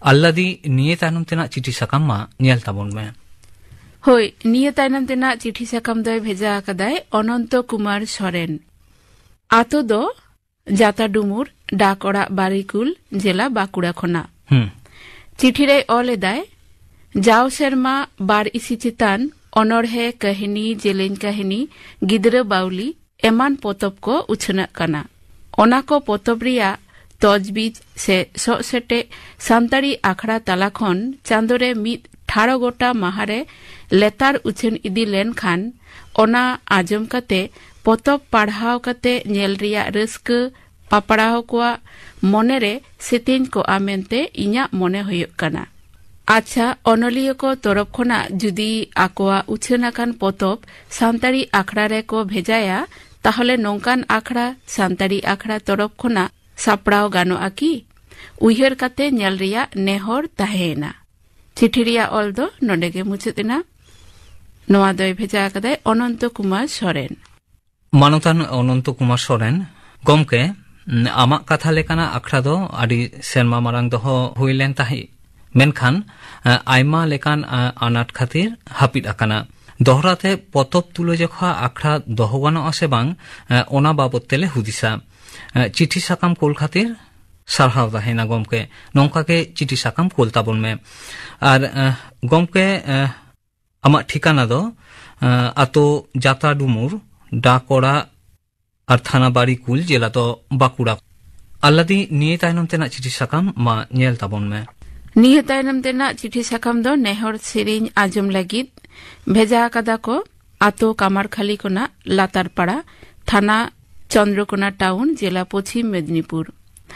ᱟᱞᱞᱟᱫᱤ, ᱱᱤᱭᱟᱹ ᱛᱟᱭᱱᱚᱢ ᱛᱮᱱᱟᱜ ᱪᱤᱴᱷᱤ ᱥᱟᱠᱟᱢ ᱢᱟ ᱧᱮᱞ ᱛᱟᱵᱚᱱ ᱢᱮ᱾ ᱦᱳᱭ, ᱱᱤᱭᱟᱹ ᱛᱟᱭᱱᱚᱢ ᱛᱮᱱᱟᱜ ᱪᱤᱴᱷᱤ ᱥᱟᱠᱟᱢ ᱫᱚᱭ ᱵᱷᱮᱡᱟ ᱟᱠᱟᱫᱟᱭ ᱚᱱᱚᱱᱛᱚ ᱠᱩᱢᱟᱨ ᱥᱚᱨᱮᱱ᱾ ᱟᱛᱳ ᱫᱚ ᱡᱟᱛᱟ ᱰᱩᱢᱩᱨ, ᱰᱟᱠ ᱚᱲᱟᱜ ᱵᱟᱨᱤᱠᱩᱞ, ᱡᱮᱞᱟ ᱵᱟᱸᱠᱩᱲᱟ ᱠᱷᱚᱱᱟᱜ᱾ ᱦᱩᱸ᱾ ᱪᱤᱴᱷᱤ ᱨᱮᱭ ᱚᱞ ᱮᱫᱟᱭ, ᱡᱟᱣ ᱥᱮᱨᱢᱟ ᱵᱟᱨ ᱤᱥᱤ ᱪᱮᱛᱟᱱ ᱚᱱᱚᱬᱦᱮ, ᱠᱟᱹᱦᱱᱤ, ᱡᱮᱞᱮᱧ ᱠᱟᱹᱦᱱᱤ, ᱜᱤᱫᱽᱨᱟᱹ ᱵᱟᱹᱣᱞᱤ ᱮᱢᱟᱱ ᱯᱚᱛᱚᱵ ᱠᱚ ᱩᱪᱷᱟᱹᱱᱟᱜ ᱠᱟᱱᱟ᱾ ᱚᱱᱟ ᱠᱚ ᱯᱚᱛᱚᱵ ᱨᱮᱭᱟᱜ ᱛᱚᱡᱽᱵᱤᱡ ᱥᱮ ᱥᱚᱜ ᱥᱮᱴᱮᱡ ᱥᱟᱱᱛᱟᱲᱤ ᱟᱠᱷᱲᱟ ᱛᱟᱞᱟ ᱠᱷᱚᱱ ᱪᱟᱸᱫᱳ ᱨᱮ ᱢᱤᱫ ᱴᱷᱟᱲᱚ ᱜᱚᱴᱟ ᱢᱟᱦᱟ ᱨᱮ ᱞᱮᱛᱟᱲ ᱩᱪᱷᱟᱹᱱ ᱤᱫᱤ ᱞᱮᱱᱠᱷᱟᱱ, ᱚᱱᱟ ᱟᱸᱡᱚᱢ ᱠᱟᱛᱮ ᱯᱚᱛᱚᱵ ᱯᱟᱲᱦᱟᱣ ᱠᱟᱛᱮ ᱧᱮᱞ ᱨᱮᱭᱟᱜ ᱨᱟᱹᱥᱠᱟᱹ ᱯᱟᱯᱲᱟᱣ ᱠᱚᱣᱟᱜ ᱢᱚᱱᱮ ᱨᱮ ᱥᱮᱛᱮᱧ ᱠᱚᱜᱼᱟ ᱢᱮᱱᱛᱮ ᱤᱧᱟᱹᱜ ᱢᱚᱱᱮ ᱦᱩᱭᱩᱜ ᱠᱟᱱᱟ᱾ ᱟᱪᱪᱷᱟ, ᱚᱱᱚᱞᱤᱭᱟᱹ ᱠᱚ ᱛᱚᱨᱚᱯ ᱠᱷᱚᱱᱟᱜ ᱡᱩᱫᱤ ᱟᱠᱚᱣᱟᱜ ᱩᱪᱷᱟᱹᱱ ᱟᱠᱟᱱ ᱯᱚᱛᱚᱵ ᱥᱟᱱᱛᱟᱲᱤ ᱟᱠᱷᱲᱟ ᱨᱮ ᱠᱚ ᱵᱷᱮᱡᱟᱭᱟ, ᱛᱟᱦᱚᱞᱮ ᱱᱚᱝᱠᱟᱱ ᱟᱠᱷᱲᱟ ᱥᱟᱱᱛᱟᱲᱤ ᱟᱠᱷᱲᱟ ᱛᱚᱨᱚᱯ ᱠᱷᱚᱱᱟᱜ ᱥᱟᱯᱲᱟᱣ ᱜᱟᱱᱚᱜᱼᱟ ᱠᱤ? ᱩᱭᱦᱟᱹᱨ ᱠᱟᱛᱮ ᱧᱮᱞ ᱨᱮᱭᱟᱜ ᱱᱮᱦᱚᱨ ᱛᱟᱦᱮᱸᱭᱮᱱᱟ᱾ ᱪᱤᱴᱷᱤ ᱨᱮᱭᱟᱜ ᱚᱞ ᱫᱚ ᱱᱚᱰᱮ ᱜᱮ ᱢᱩᱪᱟᱹᱫ ᱮᱱᱟ᱾ ᱱᱚᱣᱟ ᱫᱚᱭ ᱵᱷᱮᱡᱟ ᱟᱠᱟᱫᱟᱭ ᱚᱱᱚᱱᱛᱚ ᱠᱩᱢᱟᱨ ᱥᱚᱨᱮᱱ᱾ ᱢᱟᱱᱚᱛᱟᱱ ᱚᱱᱚᱱᱛᱚ ᱠᱩᱢᱟᱨ ᱥᱚᱨᱮᱱ, ᱜᱚᱢᱠᱮ, ᱟᱢᱟᱜ ᱠᱟᱛᱷᱟ ᱞᱮᱠᱟᱱᱟᱜ ᱟᱠᱷᱲᱟ ᱫᱚ ᱟᱹᱰᱤ ᱥᱮᱨᱢᱟ ᱢᱟᱲᱟᱝ ᱫᱚᱦᱚ ᱦᱩᱭ ᱞᱮᱱ ᱛᱟᱦᱮᱸᱫ, ᱢᱮᱱᱠᱷᱟᱱ, ᱮ, ᱟᱭᱢᱟ ᱞᱮᱠᱟᱱ, ᱮ, ᱟᱱᱟᱴ ᱠᱷᱟᱹᱛᱤᱨ ᱦᱟᱹᱯᱤᱫ ᱟᱠᱟᱱᱟ᱾ ᱫᱚᱦᱲᱟ ᱛᱮ ᱯᱚᱛᱚᱵ ᱛᱩᱞᱟᱹᱡᱚᱠᱷᱟ ᱟᱠᱷᱲᱟ ᱫᱚᱦᱚ ᱜᱟᱱᱚᱜᱼᱟ ᱥᱮ ᱵᱟᱝ, ᱮ, ᱚᱱᱟ ᱵᱟᱵᱚᱛ ᱛᱮᱞᱮ ᱦᱩᱫᱤᱥᱟ᱾ ᱮ, ᱪᱤᱴᱷᱤ ᱥᱟᱠᱟᱢ ᱠᱳᱞ ᱠᱷᱟᱹᱛᱤᱨ ᱥᱟᱨᱦᱟᱣ ᱛᱟᱦᱮᱱᱟ ᱜᱚᱢᱠᱮ᱾ ᱱᱚᱝᱠᱟ ᱜᱮ ᱪᱤᱴᱷᱤ ᱥᱟᱠᱟᱢ ᱠᱳᱞ ᱛᱟᱵᱚᱱ ᱢᱮ᱾ ᱟᱨ, ᱮ, ᱜᱚᱢᱠᱮ, ᱮ, ᱟᱢᱟᱜ ᱴᱷᱤᱠᱟᱱᱟ ᱫᱚ, ᱮ, ᱟᱛᱳ ᱡᱟᱛᱟ ᱰᱩᱢᱩᱨ, ᱰᱟᱠ ᱚᱲᱟᱜ ᱟᱨ ᱛᱷᱟᱱᱟ ᱵᱟᱨᱤᱠᱩᱞ, ᱡᱮᱞᱟ ᱫᱚ ᱵᱟᱸᱠᱩᱲᱟ᱾ ᱟᱞᱞᱟᱫᱤ, ᱱᱤᱭᱟᱹ ᱛᱟᱭᱱᱚᱢ ᱛᱮᱱᱟᱜ ᱪᱤᱴᱷᱤ ᱥᱟᱠᱟᱢ ᱢᱟ ᱧᱮᱞ ᱛᱟᱵᱚᱱ ᱢᱮ᱾ ᱱᱤᱭᱟᱹ ᱛᱟᱭᱱᱚᱢ ᱛᱮᱱᱟᱜ ᱪᱤᱴᱷᱤ ᱥᱟᱠᱟᱢ ᱫᱚ ᱱᱮᱦᱚᱨ ᱥᱮᱨᱮᱧ ᱟᱸᱡᱚᱢ ᱞᱟᱹᱜᱤᱫ ᱵᱷᱮᱡᱟ ᱟᱠᱟᱫᱟ ᱠᱚ ᱟᱛᱳ ᱠᱟᱢᱟᱨᱠᱷᱟᱞᱤ ᱠᱷᱚᱱᱟᱜ ᱞᱟᱛᱟᱨ ᱯᱟᱲᱟ, ᱛᱷᱟᱱᱟ ᱪᱚᱱᱫᱨᱚᱠᱳᱱᱟ ᱴᱟᱣᱩᱱ, ᱡᱮᱞᱟ ᱯᱚᱪᱷᱤᱢ ᱢᱮᱫᱽᱱᱤᱯᱩᱨ᱾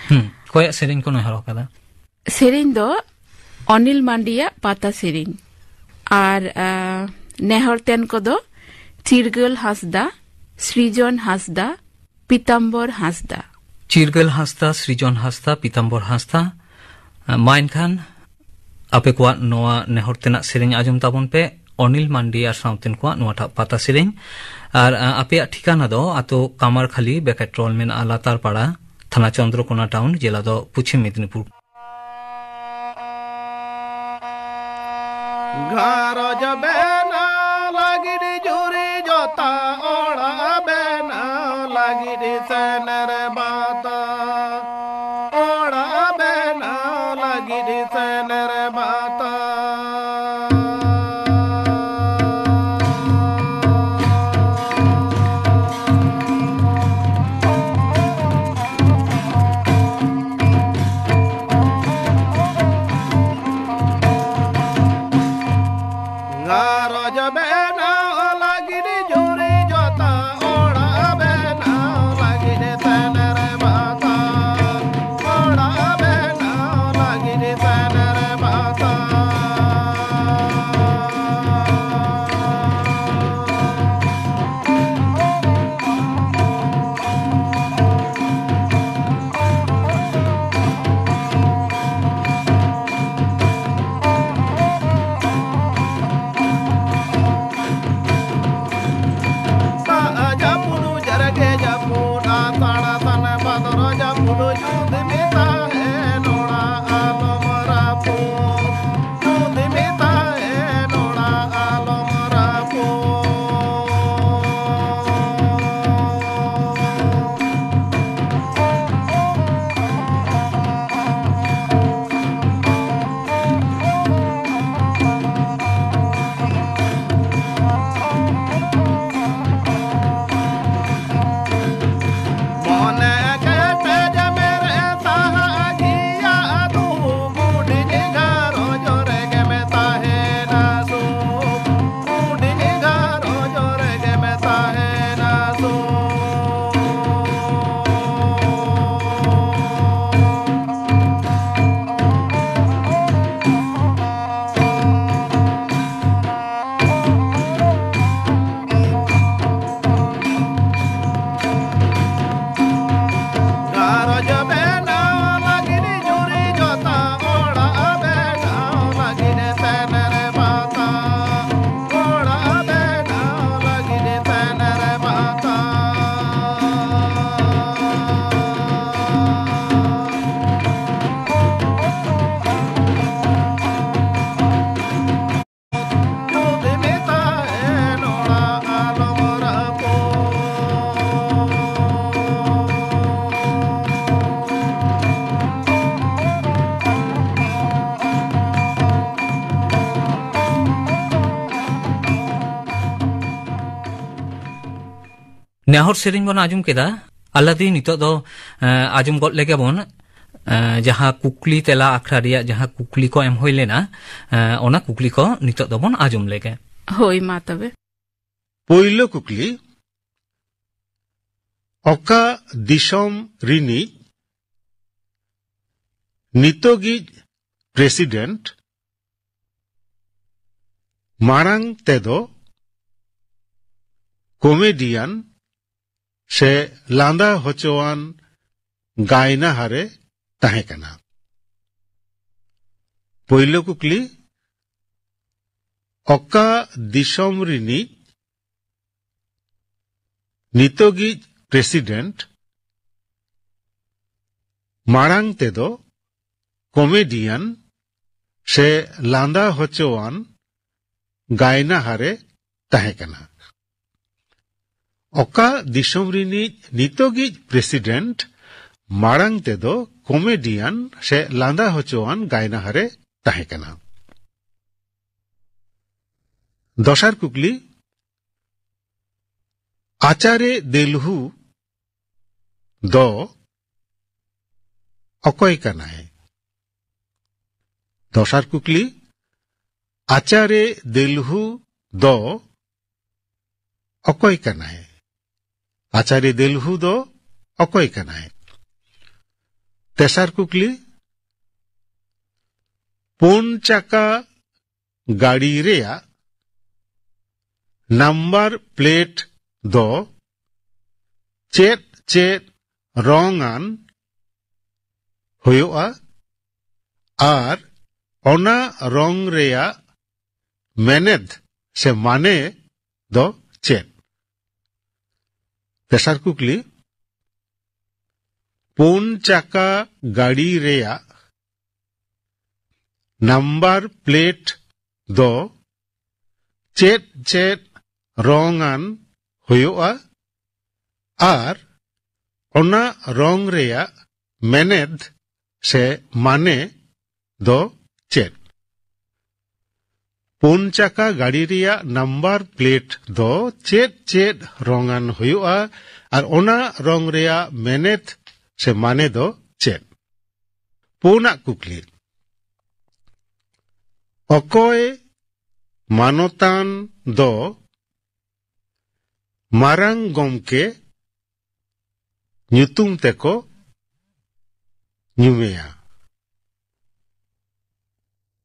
ᱦᱩᱸ, ᱚᱠᱚᱭᱟᱜ ᱥᱮᱨᱮᱧ ᱠᱚ ᱱᱮᱦᱚᱨ ᱟᱠᱟᱫᱟ? ᱥᱮᱨᱮᱧ ᱫᱚ ᱚᱱᱤᱞ ᱢᱟᱱᱰᱤᱭᱟᱜ ᱯᱟᱛᱟ ᱥᱮᱨᱮᱧ᱾ ᱟᱨ, ᱟ, ᱱᱮᱦᱚᱨ ᱛᱮᱱ ᱠᱚᱫᱚ ᱪᱤᱨᱜᱟᱹᱞ ᱦᱟᱸᱥᱫᱟ, ᱥᱨᱤᱡᱚᱱ ᱦᱟᱸᱥᱫᱟ, ᱯᱤᱛᱟᱢᱵᱚᱨ ᱦᱟᱸᱥᱫᱟ᱾ ᱪᱤᱨᱜᱟᱹᱞ ᱦᱟᱸᱥᱫᱟ, ᱥᱨᱤᱡᱚᱱ ᱦᱟᱸᱥᱫᱟ, ᱯᱤᱛᱟᱢᱵᱚᱨ ᱦᱟᱸᱥᱫᱟ᱾ ᱢᱟ ᱮᱱᱠᱷᱟᱱ ᱟᱯᱮ ᱠᱚᱣᱟᱜ ᱱᱚᱣᱟ ᱱᱮᱦᱚᱨ ᱛᱮᱱᱟᱜ ᱥᱮᱨᱮᱧ ᱟᱸᱡᱚᱢ ᱛᱟᱵᱚᱱ ᱯᱮ, ᱚᱱᱤᱞ ᱢᱟᱱᱰᱤ ᱟᱨ ᱥᱟᱶᱛᱮᱱ ᱠᱚᱣᱟᱜ ᱱᱚᱣᱟᱴᱟᱜ ᱯᱟᱛᱟ ᱥᱮᱨᱮᱧ᱾ ᱟᱨ, ᱟ, ᱟᱯᱮᱭᱟᱜ ᱴᱷᱤᱠᱟᱱᱟ ᱫᱚ ᱟᱛᱳ ᱠᱟᱢᱟᱨᱠᱷᱟᱞᱤ, ᱵᱮᱠᱮᱴ ᱨᱳᱰ ᱢᱮᱱᱟᱜᱼᱟ ᱞᱟᱛᱟᱨ ᱯᱟᱲᱟ, ᱛᱷᱟᱱᱟ ᱪᱚᱱᱫᱨᱚᱠᱳᱱᱟ ᱴᱟᱣᱩᱱ, ᱡᱮᱞᱟ ᱫᱚ ᱯᱚᱪᱷᱤᱢ ᱢᱮᱫᱤᱱᱤᱯᱩᱨ᱾ ᱜᱷᱟᱨᱚᱸᱡᱽ ᱵᱮᱱᱟᱣ ᱞᱟᱹᱜᱤᱫ ᱡᱩᱨᱤ ᱡᱚᱛᱟ, ᱚᱲᱟᱜ ᱵᱮᱱᱟᱣ ᱞᱟᱹᱜᱤᱫ ᱥᱮᱱᱮᱨ ᱵᱟᱛᱟ, ᱚᱲᱟᱜ ᱵᱮᱱᱟᱣ ᱞᱟᱹᱜᱤᱫ ᱥᱮᱱᱮᱨ ᱵᱟᱛᱟ᱾ ᱜᱷᱟᱨᱚᱸᱡᱽ ᱵᱮᱱᱟᱣ ᱞᱟᱹᱜᱤᱫ ᱡᱩᱨᱤ ᱡᱚᱛᱟ, ᱚᱲᱟᱜ ᱵᱮᱱᱟᱣ ᱞᱟᱹᱜᱤᱫ ᱥᱮᱱᱮᱨ ᱵᱟᱛᱟ᱾ ᱱᱮᱦᱚᱨ ᱥᱮᱨᱮᱧ ᱵᱚᱱ ᱟᱸᱡᱚᱢ ᱠᱮᱫᱟ᱾ ᱟᱞᱟᱫᱤ, ᱱᱤᱛᱚᱜ ᱫᱚ, ᱮ, ᱟᱸᱡᱚᱢ ᱜᱚᱫ ᱞᱮᱜᱮ ᱵᱚᱱ, ᱮ, ᱡᱟᱦᱟᱸ ᱠᱩᱠᱞᱤ ᱛᱮᱞᱟ ᱟᱠᱷᱲᱟ ᱨᱮᱭᱟᱜ ᱡᱟᱦᱟᱸ ᱠᱩᱠᱞᱤ ᱠᱚ ᱮᱢ ᱦᱩᱭ ᱞᱮᱱᱟ, ᱮ, ᱚᱱᱟ ᱠᱩᱠᱞᱤ ᱠᱚ ᱱᱤᱛᱚᱜ ᱫᱚᱵᱚᱱ ᱟᱸᱡᱚᱢ ᱞᱮᱜᱮ᱾ ᱦᱳᱭ, ᱢᱟ ᱛᱚᱵᱮ᱾ ᱯᱳᱭᱞᱳ ᱠᱩᱠᱞᱤ, ᱚᱠᱟ ᱫᱤᱥᱚᱢ ᱨᱤᱱᱤᱡ ᱱᱤᱛᱚᱜᱤᱡ ᱯᱨᱮᱥᱤᱰᱮᱱᱴ ᱢᱟᱲᱟᱝ ᱛᱮᱫᱚ ᱠᱚᱢᱮᱰᱤᱭᱟᱱ ᱥᱮ ᱞᱟᱸᱫᱟ ᱦᱚᱪᱚᱣᱟᱱ ᱜᱟᱭᱱᱟᱦᱟᱨᱮ ᱛᱟᱦᱮᱸ ᱠᱟᱱᱟ? ᱯᱳᱭᱞᱳ ᱠᱩᱠᱞᱤ, ᱚᱠᱟ ᱫᱤᱥᱚᱢ ᱨᱤᱱᱤᱡ ᱱᱤᱛᱚᱜᱤᱡ ᱯᱨᱮᱥᱤᱰᱮᱱᱴ ᱢᱟᱲᱟᱝ ᱛᱮᱫᱚ ᱠᱚᱢᱮᱰᱤᱭᱟᱱ ᱥᱮ ᱞᱟᱸᱫᱟ ᱦᱚᱪᱚᱣᱟᱱ ᱜᱟᱭᱱᱟᱦᱟᱨᱮ ᱛᱟᱦᱮᱸ ᱠᱟᱱᱟ? ᱚᱠᱟ ᱫᱤᱥᱚᱢ ᱨᱤᱱᱤᱡ ᱱᱤᱛᱚᱜᱤᱡ ᱯᱨᱮᱥᱤᱰᱮᱱᱴ ᱢᱟᱲᱟᱝ ᱛᱮᱫᱚ ᱠᱚᱢᱮᱰᱤᱭᱟᱱ ᱥᱮ ᱞᱟᱸᱫᱟ ᱦᱚᱪᱚᱣᱟᱱ ᱜᱟᱭᱱᱟᱦᱟᱨᱮ ᱛᱟᱦᱮᱸ ᱠᱟᱱᱟ? ᱫᱚᱥᱟᱨ ᱠᱩᱠᱞᱤ, ᱟᱪᱟᱨᱮ ᱫᱮᱞᱦᱩ ᱫᱚ ᱚᱠᱚᱭ ᱠᱟᱱᱟᱭ? ᱫᱚᱥᱟᱨ ᱠᱩᱠᱞᱤ, ᱟᱪᱟᱨᱮ ᱫᱮᱞᱦᱩ ᱫᱚ ᱚᱠᱚᱭ ᱠᱟᱱᱟᱭ? ᱟᱪᱟᱨᱮ ᱫᱮᱞᱦᱩ ᱫᱚ ᱚᱠᱚᱭ ᱠᱟᱱᱟᱭ? ᱛᱮᱥᱟᱨ ᱠᱩᱠᱞᱤ, ᱯᱩᱱ ᱪᱟᱠᱟ ᱜᱟᱹᱰᱤ ᱨᱮᱭᱟᱜ ᱱᱟᱢᱵᱟᱨ ᱯᱞᱮᱴ ᱫᱚ ᱪᱮᱫ ᱪᱮᱫ ᱨᱚᱝ ᱟᱱ ᱦᱩᱭᱩᱜᱼᱟ, ᱟᱨ ᱚᱱᱟ ᱨᱚᱝ ᱨᱮᱭᱟᱜ ᱢᱮᱱᱮᱛ ᱥᱮ ᱢᱟᱱᱮ ᱫᱚ ᱪᱮᱫ? ᱛᱮᱥᱟᱨ ᱠᱩᱠᱞᱤ, ᱯᱩᱱ ᱪᱟᱠᱟ ᱜᱟᱹᱰᱤ ᱨᱮᱭᱟᱜ ᱱᱟᱢᱵᱟᱨ ᱯᱞᱮᱴ ᱫᱚ ᱪᱮᱫ ᱪᱮᱫ ᱨᱚᱝ ᱟᱱ ᱦᱩᱭᱩᱜᱼᱟ, ᱟᱨ ᱚᱱᱟ ᱨᱚᱝ ᱨᱮᱭᱟᱜ ᱢᱮᱱᱮᱛ ᱥᱮ ᱢᱟᱱᱮ ᱫᱚ ᱪᱮᱫ? ᱯᱩᱱ ᱪᱟᱠᱟ ᱜᱟᱹᱰᱤ ᱨᱮᱭᱟᱜ ᱱᱟᱢᱵᱟᱨ ᱯᱞᱮᱴ ᱫᱚ ᱪᱮᱫ ᱪᱮᱫ ᱨᱚᱝᱟᱱ ᱦᱩᱭᱩᱜᱼᱟ, ᱟᱨ ᱚᱱᱟ ᱨᱚᱝ ᱨᱮᱭᱟᱜ ᱢᱮᱱᱮᱛ ᱥᱮ ᱢᱟᱱᱮ ᱫᱚ ᱪᱮᱫ? ᱯᱩᱱᱟᱜ ᱠᱩᱠᱞᱤ, ᱚᱠᱚᱭ ᱢᱟᱱᱚᱛᱟᱱ ᱫᱚ ᱢᱟᱨᱟᱝ ᱜᱚᱢᱠᱮ ᱧᱩᱛᱩᱢ ᱛᱮᱠᱚ ᱧᱩᱢᱮᱭᱟ?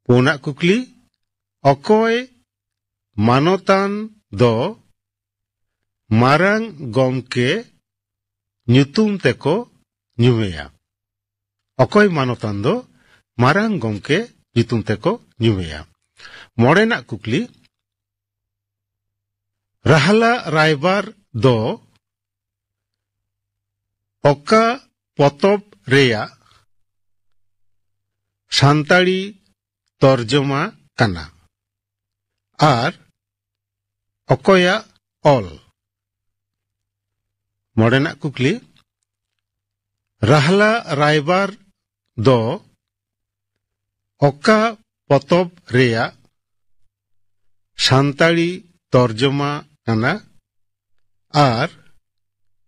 ᱯᱩᱱᱟᱜ ᱠᱩᱠᱞᱤ, ᱚᱠᱚᱭ ᱢᱟᱱᱚᱛᱟᱱ ᱫᱚ ᱢᱟᱨᱟᱝ ᱜᱚᱢᱠᱮ ᱧᱩᱛᱩᱢ ᱛᱮᱠᱚ ᱧᱩᱢᱮᱭᱟ? ᱚᱠᱚᱭ ᱢᱟᱱᱚᱛᱟᱱ ᱫᱚ ᱢᱟᱨᱟᱝ ᱜᱚᱢᱠᱮ ᱧᱩᱛᱩᱢ ᱛᱮᱠᱚ ᱧᱩᱢᱮᱭᱟ? ᱢᱚᱬᱮᱱᱟᱜ ᱠᱩᱠᱞᱤ, ᱨᱟᱦᱞᱟ ᱨᱟᱭᱵᱟᱨ ᱫᱚ ᱚᱠᱟ ᱯᱚᱛᱚᱵ ᱨᱮᱭᱟᱜ ᱥᱟᱱᱛᱟᱲᱤ ᱛᱚᱨᱡᱚᱢᱟ ᱠᱟᱱᱟ ᱟᱨ ᱚᱠᱚᱭᱟᱜ ᱚᱞ? ᱢᱚᱬᱮᱱᱟᱜ ᱠᱩᱠᱞᱤ, ᱨᱟᱦᱞᱟ ᱨᱟᱭᱵᱟᱨ ᱫᱚ ᱚᱠᱟ ᱯᱚᱛᱚᱵ ᱨᱮᱭᱟᱜ ᱥᱟᱱᱛᱟᱲᱤ ᱛᱚᱨᱡᱚᱢᱟ ᱠᱟᱱᱟ ᱟᱨ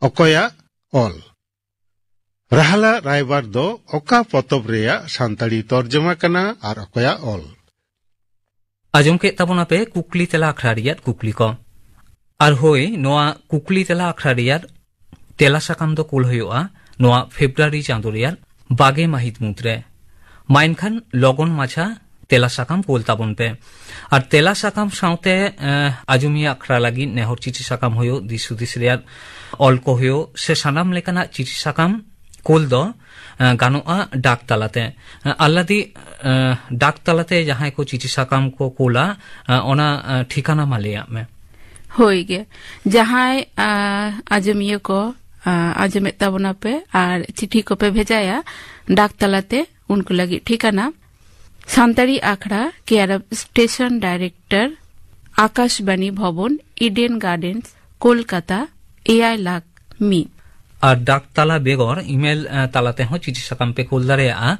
ᱚᱠᱚᱭᱟᱜ ᱚᱞ? ᱨᱟᱦᱞᱟ ᱨᱟᱭᱵᱟᱨ ᱫᱚ ᱚᱠᱟ ᱯᱚᱛᱚᱵ ᱨᱮᱭᱟᱜ ᱥᱟᱱᱛᱟᱲᱤ ᱛᱚᱨᱡᱚᱢᱟ ᱠᱟᱱᱟ ᱟᱨ ᱚᱠᱚᱭᱟᱜ ᱚᱞ? ᱟᱸᱡᱚᱢ ᱠᱮᱫ ᱛᱟᱵᱚᱱᱟᱯᱮ ᱠᱩᱠᱞᱤ ᱛᱮᱞᱟ ᱟᱠᱷᱲᱟ ᱨᱮᱭᱟᱜ ᱠᱩᱠᱞᱤ ᱠᱚ᱾ ᱟᱨ ᱦᱳᱭ, ᱱᱚᱣᱟ ᱠᱩᱠᱞᱤ ᱛᱮᱞᱟ ᱟᱠᱷᱲᱟ ᱨᱮᱭᱟᱜ ᱛᱮᱞᱟ ᱥᱟᱠᱟᱢ ᱫᱚ ᱠᱩᱞ ᱦᱩᱭᱩᱜᱼᱟ ᱱᱚᱣᱟ ᱯᱷᱮᱵᱽᱨᱩᱣᱟᱨᱤ ᱪᱟᱸᱫᱳ ᱨᱮᱭᱟᱜ ᱵᱟᱜᱮ ᱢᱟᱹᱦᱤᱛ ᱢᱩᱫᱽᱨᱮ᱾ ᱢᱟ ᱮᱱᱠᱷᱟᱱ ᱞᱚᱜᱚᱱ ᱢᱟᱪᱷᱟ ᱛᱮᱞᱟ ᱥᱟᱠᱟᱢ ᱠᱩᱞ ᱛᱟᱵᱚᱱ ᱯᱮ᱾ ᱟᱨ ᱛᱮᱞᱟ ᱥᱟᱠᱟᱢ ᱥᱟᱶᱛᱮ, ᱮᱸ, ᱟᱸᱡᱚᱢᱤᱭᱟᱹ ᱟᱠᱷᱲᱟ ᱞᱟᱹᱜᱤᱫ ᱱᱮᱦᱚᱨ ᱪᱤᱴᱷᱤ ᱥᱟᱠᱟᱢ ᱦᱩᱭᱩᱜ, ᱫᱤᱥ ᱦᱩᱫᱤᱥ ᱨᱮᱭᱟᱜ ᱚᱞ ᱠᱚ ᱦᱩᱭᱩᱜ, ᱥᱮ ᱥᱟᱱᱟᱢ ᱞᱮᱠᱟᱱᱟᱜ ᱪᱤᱴᱷᱤ ᱥᱟᱠᱟᱢ ᱠᱩᱞ ᱫᱚ, ᱮᱸ, ᱜᱟᱱᱚᱜᱼᱟ ᱰᱟᱠ ᱛᱟᱞᱟᱛᱮ᱾ ᱮᱸ, ᱟᱞᱞᱟᱫᱤ, ᱮᱸ, ᱰᱟᱠ ᱛᱟᱞᱟᱛᱮ ᱡᱟᱦᱟᱸᱭ ᱠᱚ ᱪᱤᱴᱷᱤ ᱥᱟᱠᱟᱢ ᱠᱚ ᱠᱩᱞᱟ, ᱮᱸ, ᱚᱱᱟ, ᱮᱸ, ᱴᱷᱤᱠᱟᱱᱟ ᱢᱟ ᱞᱟᱹᱭᱟᱜ ᱢᱮ᱾ ᱦᱳᱭ ᱜᱮ, ᱡᱟᱦᱟᱸᱭ, ᱟ, ᱟᱸᱡᱚᱢᱤᱭᱟᱹ ᱠᱚ, ᱟ, ᱟᱸᱡᱚᱢᱮᱫ ᱛᱟᱵᱚᱱᱟᱯᱮ ᱟᱨ ᱪᱤᱴᱷᱤ ᱠᱚᱯᱮ ᱵᱷᱮᱡᱟᱭᱟ ᱰᱟᱠ ᱛᱟᱞᱟᱛᱮ, ᱩᱱᱠᱩ ᱞᱟᱹᱜᱤᱫ ᱴᱷᱤᱠᱟᱱᱟ ᱥᱟᱱᱛᱟᱲᱤ ᱟᱠᱷᱲᱟ, care of station director, Akashvani Bhavan, Eden Gardens, Kolkata, ᱮᱭᱟᱭ ᱞᱟᱠᱷ ᱢᱤᱫ᱾ ᱟᱨ ᱰᱟᱠ ᱛᱟᱞᱟ ᱵᱮᱜᱚᱨ ᱤᱢᱮᱞ, ᱮ, ᱛᱟᱞᱟ ᱛᱮᱦᱚᱸ ᱪᱤᱴᱷᱤ ᱥᱟᱠᱟᱢ ᱯᱮ ᱠᱩᱞ ᱫᱟᱲᱮᱭᱟᱜᱼᱟ᱾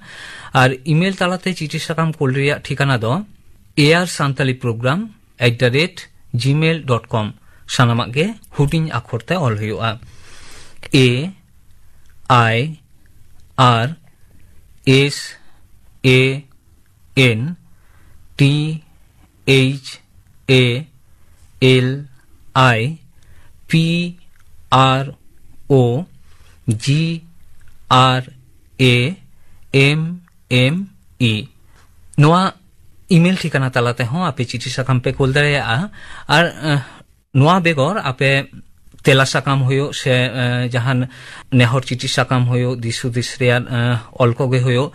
ᱟᱨ ᱤᱢᱮᱞ ᱛᱟᱞᱟᱛᱮ ᱪᱤᱴᱷᱤ ᱥᱟᱠᱟᱢ ᱠᱩᱞ ᱨᱮᱭᱟᱜ ᱴᱷᱤᱠᱟᱱᱟ ᱫᱚ air santali program at the rate gmail dot com, ᱥᱟᱱᱟᱢᱟᱜ ᱜᱮ ᱦᱩᱰᱤᱧ ᱟᱠᱷᱚᱨ ᱛᱮ ᱚᱞ ᱦᱩᱭᱩᱜᱼᱟ᱾ A I R S A N T H A L I P R O G R A M M E, ᱱᱚᱣᱟ email ᱴᱷᱤᱠᱟᱱᱟ ᱛᱟᱞᱟ ᱛᱮᱦᱚᱸ ᱟᱯᱮ ᱪᱤᱴᱷᱤ ᱥᱟᱠᱟᱢ ᱯᱮ ᱠᱩᱞ ᱫᱟᱲᱮᱭᱟᱜᱼᱟ᱾ ᱟᱨ ᱱᱚᱣᱟ ᱵᱮᱜᱚᱨ ᱟᱯᱮ ᱛᱮᱞᱟ ᱥᱟᱠᱟᱢ ᱦᱩᱭᱩᱜ ᱥᱮ ᱡᱟᱦᱟᱱ ᱱᱮᱦᱚᱨ ᱪᱤᱴᱷᱤ ᱥᱟᱠᱟᱢ ᱦᱩᱭᱩᱜ, ᱫᱤᱥ ᱦᱩᱫᱤᱥ ᱨᱮᱭᱟᱜ ᱚᱞ ᱠᱚᱜᱮ ᱦᱩᱭᱩᱜ,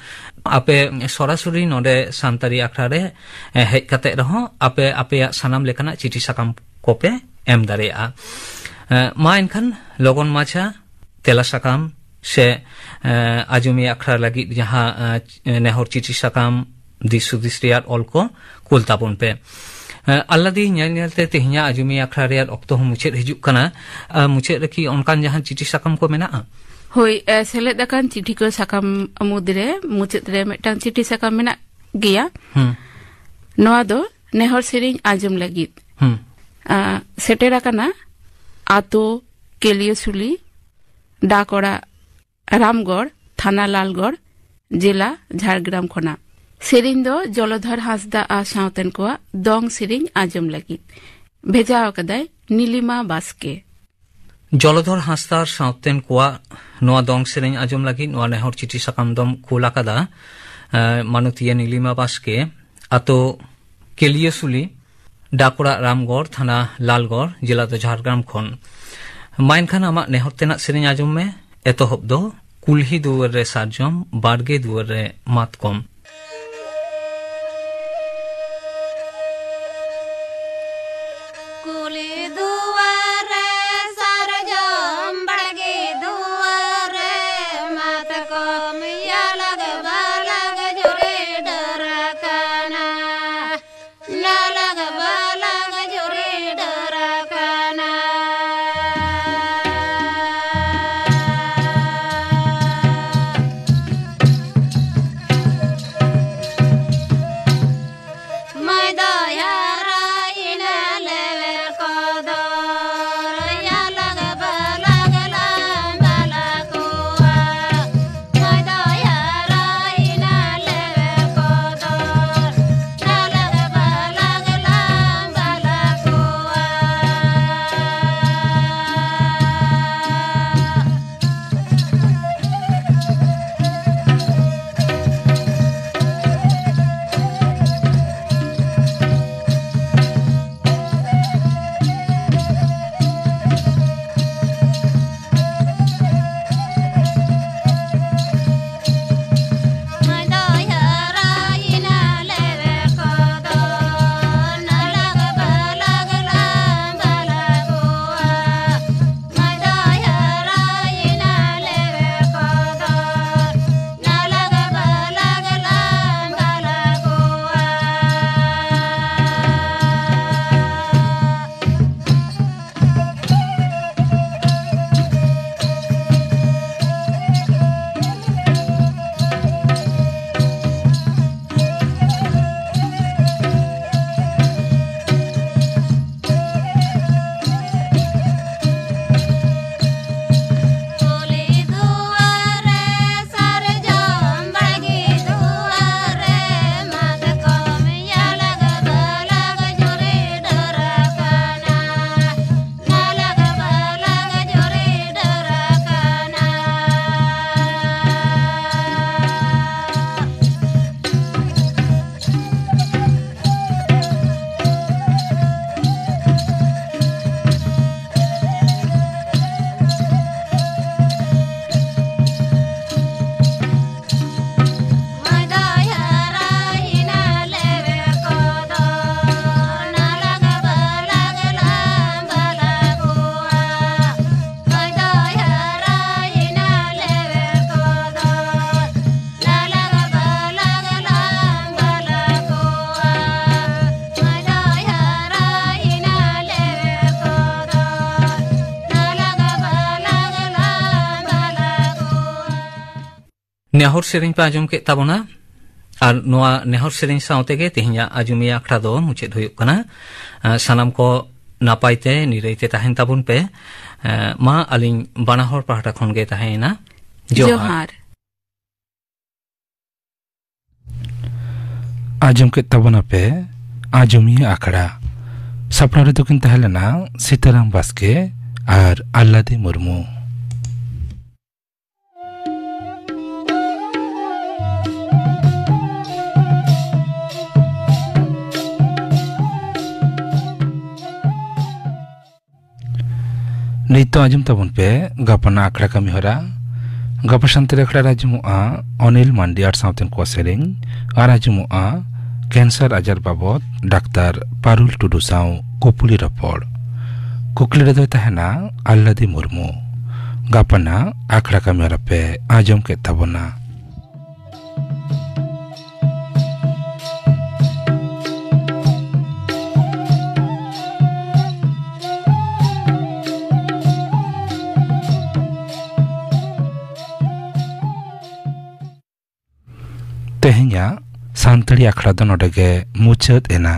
ᱟᱯᱮ ᱥᱚᱨᱟᱥᱚᱨᱤ ᱱᱚᱰᱮ ᱥᱟᱱᱛᱟᱲᱤ ᱟᱠᱷᱲᱟ ᱨᱮ ᱦᱮᱡ ᱠᱟᱛᱮ ᱨᱮᱦᱚᱸ ᱟᱯᱮ ᱟᱯᱮᱭᱟᱜ ᱥᱟᱱᱟᱢ ᱞᱮᱠᱟᱱᱟᱜ ᱪᱤᱴᱷᱤ ᱥᱟᱠᱟᱢ ᱠᱚᱯᱮ ᱮᱢ ᱫᱟᱲᱮᱭᱟᱜᱼᱟ᱾ ᱢᱟ ᱮᱱᱠᱷᱟᱱ ᱞᱚᱜᱚᱱ ᱢᱟᱪᱷᱟ ᱛᱮᱞᱟ ᱥᱟᱠᱟᱢ ᱥᱮ ᱟᱸᱡᱚᱢᱤᱭᱟᱹ ᱟᱠᱷᱲᱟ ᱞᱟᱹᱜᱤᱫ ᱡᱟᱦᱟᱸ ᱱᱮᱦᱚᱨ ᱪᱤᱴᱷᱤ ᱥᱟᱠᱟᱢ, ᱫᱤᱥ ᱦᱩᱫᱤᱥ ᱨᱮᱭᱟᱜ ᱚᱞ ᱠᱚ ᱠᱩᱞ ᱛᱟᱵᱚᱱ ᱯᱮ᱾ ᱟᱞᱞᱟᱫᱤ ᱧᱮᱞ ᱧᱮᱞᱛᱮ ᱛᱮᱦᱮᱧᱟᱜ ᱟᱸᱡᱚᱢᱤᱭᱟᱹ ᱟᱠᱷᱲᱟ ᱨᱮᱭᱟᱜ ᱚᱠᱛᱚ ᱦᱚᱸ ᱢᱩᱪᱟᱹᱫ ᱦᱤᱡᱩᱜ ᱠᱟᱱᱟ᱾ ᱢᱩᱪᱟᱹᱫ ᱨᱮᱠᱤ ᱚᱱᱠᱟᱱ ᱡᱟᱦᱟᱱ ᱪᱤᱴᱷᱤ ᱥᱟᱠᱟᱢ ᱠᱚ ᱢᱮᱱᱟᱜᱼᱟ? ᱦᱳᱭ, ᱥᱮᱞᱮᱫ ᱟᱠᱟᱱ ᱪᱤᱴᱷᱤ ᱠᱚ ᱥᱟᱠᱟᱢ ᱢᱩᱫᱽᱨᱮ ᱢᱩᱪᱟᱹᱫ ᱨᱮ ᱢᱤᱫᱴᱟᱝ ᱪᱤᱴᱷᱤ ᱥᱟᱠᱟᱢ ᱢᱮᱱᱟᱜ ᱜᱮᱭᱟ᱾ ᱦᱩᱸ᱾ ᱱᱚᱣᱟ ᱫᱚ ᱱᱮᱦᱚᱨ ᱥᱮᱨᱮᱧ ᱟᱸᱡᱚᱢ ᱞᱟᱹᱜᱤᱫ᱾ ᱦᱩᱸ᱾ ᱥᱮᱴᱮᱨ ᱟᱠᱟᱱᱟ ᱟᱛᱳ ᱠᱮᱞᱤᱭᱟᱹᱥᱩᱞᱤ, ᱰᱟᱠ ᱚᱲᱟᱜ ᱨᱟᱢᱜᱚᱲ, ᱛᱷᱟᱱᱟ ᱞᱟᱞᱜᱚᱲ, ᱡᱮᱞᱟ ᱡᱷᱟᱲᱜᱨᱟᱢ ᱠᱷᱚᱱᱟᱜ᱾ ᱥᱮᱨᱮᱧ ᱫᱚ ᱡᱚᱞᱚᱫᱷᱚᱨ ᱦᱟᱸᱥᱫᱟ ᱟᱨ ᱥᱟᱶᱛᱮᱱ ᱠᱚᱣᱟᱜ ᱫᱚᱝ ᱥᱮᱨᱮᱧ ᱟᱸᱡᱚᱢ ᱞᱟᱹᱜᱤᱫ᱾ ᱵᱷᱮᱡᱟ ᱟᱠᱟᱫᱟᱭ ᱱᱤᱞᱤᱢᱟ ᱵᱟᱥᱠᱮ᱾ ᱡᱚᱞᱚᱫᱷᱚᱨ ᱦᱟᱸᱥᱫᱟ ᱟᱨ ᱥᱟᱶᱛᱮᱱ ᱠᱚᱣᱟᱜ ᱱᱚᱣᱟ ᱫᱚᱝ ᱥᱮᱨᱮᱧ ᱟᱸᱡᱚᱢ ᱞᱟᱹᱜᱤᱫ ᱱᱚᱣᱟ ᱱᱮᱦᱚᱨ ᱪᱤᱴᱷᱤ ᱥᱟᱠᱟᱢ ᱫᱚᱢ ᱠᱩᱞ ᱟᱠᱟᱫᱟ, ᱮ, ᱢᱟᱱᱚᱛᱤᱭᱟᱹ ᱱᱤᱞᱤᱢᱟ ᱵᱟᱥᱠᱮ, ᱟᱛᱳ ᱠᱮᱞᱤᱭᱟᱹᱥᱩᱞᱤ, ᱰᱟᱠᱚᱲᱟ ᱨᱟᱢᱜᱚᱲ, ᱛᱷᱟᱱᱟ ᱞᱟᱞᱜᱚᱲ, ᱡᱮᱞᱟ ᱫᱚ ᱡᱷᱟᱲᱜᱨᱟᱢ ᱠᱷᱚᱱ᱾ ᱢᱟ ᱮᱱᱠᱷᱟᱱ ᱟᱢᱟᱜ ᱱᱮᱦᱚᱨ ᱛᱮᱱᱟᱜ ᱥᱮᱨᱮᱧ ᱟᱸᱡᱚᱢ ᱢᱮ᱾ ᱮᱛᱚᱦᱚᱵ ᱫᱚ ᱠᱩᱞᱦᱤ ᱫᱩᱣᱟᱹᱨ ᱨᱮ ᱥᱟᱨᱡᱚᱢ, ᱵᱟᱲᱜᱮ ᱫᱩᱣᱟᱹᱨ ᱨᱮ ᱢᱟᱛᱠᱚᱢ᱾ ᱠᱩᱞᱦᱤ ᱫᱩᱣᱟᱹᱨ ᱨᱮ ᱥᱟᱨᱡᱚᱢ, ᱵᱟᱲᱜᱮ ᱫᱩᱣᱟᱹᱨ ᱨᱮ ᱢᱟᱛᱠᱚᱢ, ᱭᱟᱞᱟᱜ ᱵᱟᱞᱟᱜ ᱡᱩᱨᱤ ᱰᱟᱹᱨ ᱟᱠᱟᱱᱟ᱾ ᱧᱟᱞᱟᱜ ᱵᱟᱞᱟᱜ ᱡᱩᱨᱤ ᱰᱟᱹᱨ ᱟᱠᱟᱱᱟ᱾ ᱱᱮᱦᱚᱨ ᱥᱮᱨᱮᱧ ᱯᱮ ᱟᱸᱡᱚᱢ ᱠᱮᱫ ᱛᱟᱵᱚᱱᱟ᱾ ᱟᱨ ᱱᱚᱣᱟ ᱱᱮᱦᱚᱨ ᱥᱮᱨᱮᱧ ᱥᱟᱶ ᱛᱮᱜᱮ ᱛᱮᱦᱮᱧᱟᱜ ᱟᱡᱚᱢᱤᱭᱟᱹ ᱟᱠᱷᱲᱟ ᱫᱚ ᱢᱩᱪᱟᱹᱫ ᱦᱩᱭᱩᱜ ᱠᱟᱱᱟ᱾ ᱟᱸ, ᱥᱟᱱᱟᱢ ᱠᱚ ᱱᱟᱯᱟᱭ ᱛᱮ, ᱱᱤᱨᱟᱹᱭ ᱛᱮ ᱛᱟᱦᱮᱱ ᱛᱟᱵᱚᱱ ᱯᱮ᱾ ᱟᱸ, ᱢᱟ, ᱟᱹᱞᱤᱧ ᱵᱟᱱᱟ ᱦᱚᱲ ᱯᱟᱦᱴᱟ ᱠᱷᱚᱱ ᱜᱮ ᱛᱟᱦᱮᱸᱭᱮᱱᱟ ᱡᱚᱦᱟᱨ᱾ ᱡᱚᱦᱟᱨ᱾ ᱟᱸᱡᱚᱢ ᱠᱮᱫ ᱛᱟᱵᱚᱱᱟᱯᱮ ᱟᱸᱡᱚᱢᱤᱭᱟᱹ ᱟᱠᱷᱲᱟ᱾ ᱥᱟᱯᱲᱟᱣ ᱨᱮᱫᱚ ᱠᱤᱱ ᱛᱟᱦᱮᱸ ᱞᱮᱱᱟ ᱥᱤᱛᱟᱨᱟᱢ ᱵᱟᱥᱠᱮ ᱟᱨ ᱟᱞᱞᱟᱫᱤ ᱢᱩᱨᱢᱩ᱾ ᱱᱤᱛ ᱫᱚ ᱟᱸᱡᱚᱢ ᱛᱟᱵᱚᱱ ᱯᱮ ᱜᱟᱯᱟᱱᱟᱜ ᱟᱠᱷᱲᱟ ᱠᱟᱹᱢᱤ ᱦᱚᱨᱟ᱾ ᱜᱟᱯᱟ ᱥᱟᱱᱛᱟᱲᱤ ᱟᱠᱷᱲᱟ ᱨᱮ ᱟᱸᱡᱚᱢᱚᱜᱼᱟ ᱚᱱᱤᱞ ᱢᱟᱱᱰᱤ ᱟᱨ ᱥᱟᱶᱛᱮᱱ ᱠᱚᱣᱟᱜ ᱥᱮᱨᱮᱧ, ᱟᱨ ᱟᱸᱡᱚᱢᱚᱜᱼᱟ ᱠᱮᱱᱥᱟᱨ ᱟᱡᱟᱨ ᱵᱟᱵᱚᱫ ᱰᱟᱠᱛᱟᱨ ᱯᱟᱨᱩᱞ ᱴᱩᱰᱩ ᱥᱟᱶ ᱠᱩᱯᱩᱞᱤ ᱨᱚᱯᱚᱲ᱾ ᱠᱩᱠᱞᱤ ᱨᱮᱫᱚᱭ ᱛᱟᱦᱮᱱᱟ ᱟᱞᱞᱟᱫᱤ ᱢᱩᱨᱢᱩ᱾ ᱜᱟᱯᱟᱱᱟᱜ ᱟᱠᱷᱲᱟ ᱠᱟᱹᱢᱤ ᱦᱚᱨᱟ ᱯᱮ ᱟᱸᱡᱚᱢ ᱠᱮᱫ ᱛᱟᱵᱚᱱᱟ᱾ ᱛᱮᱦᱮᱧᱟᱜ ᱥᱟᱱᱛᱟᱲᱤ ᱟᱠᱷᱲᱟ ᱫᱚ ᱱᱚᱰᱮ ᱜᱮ ᱢᱩᱪᱟᱹᱫ ᱮᱱᱟ᱾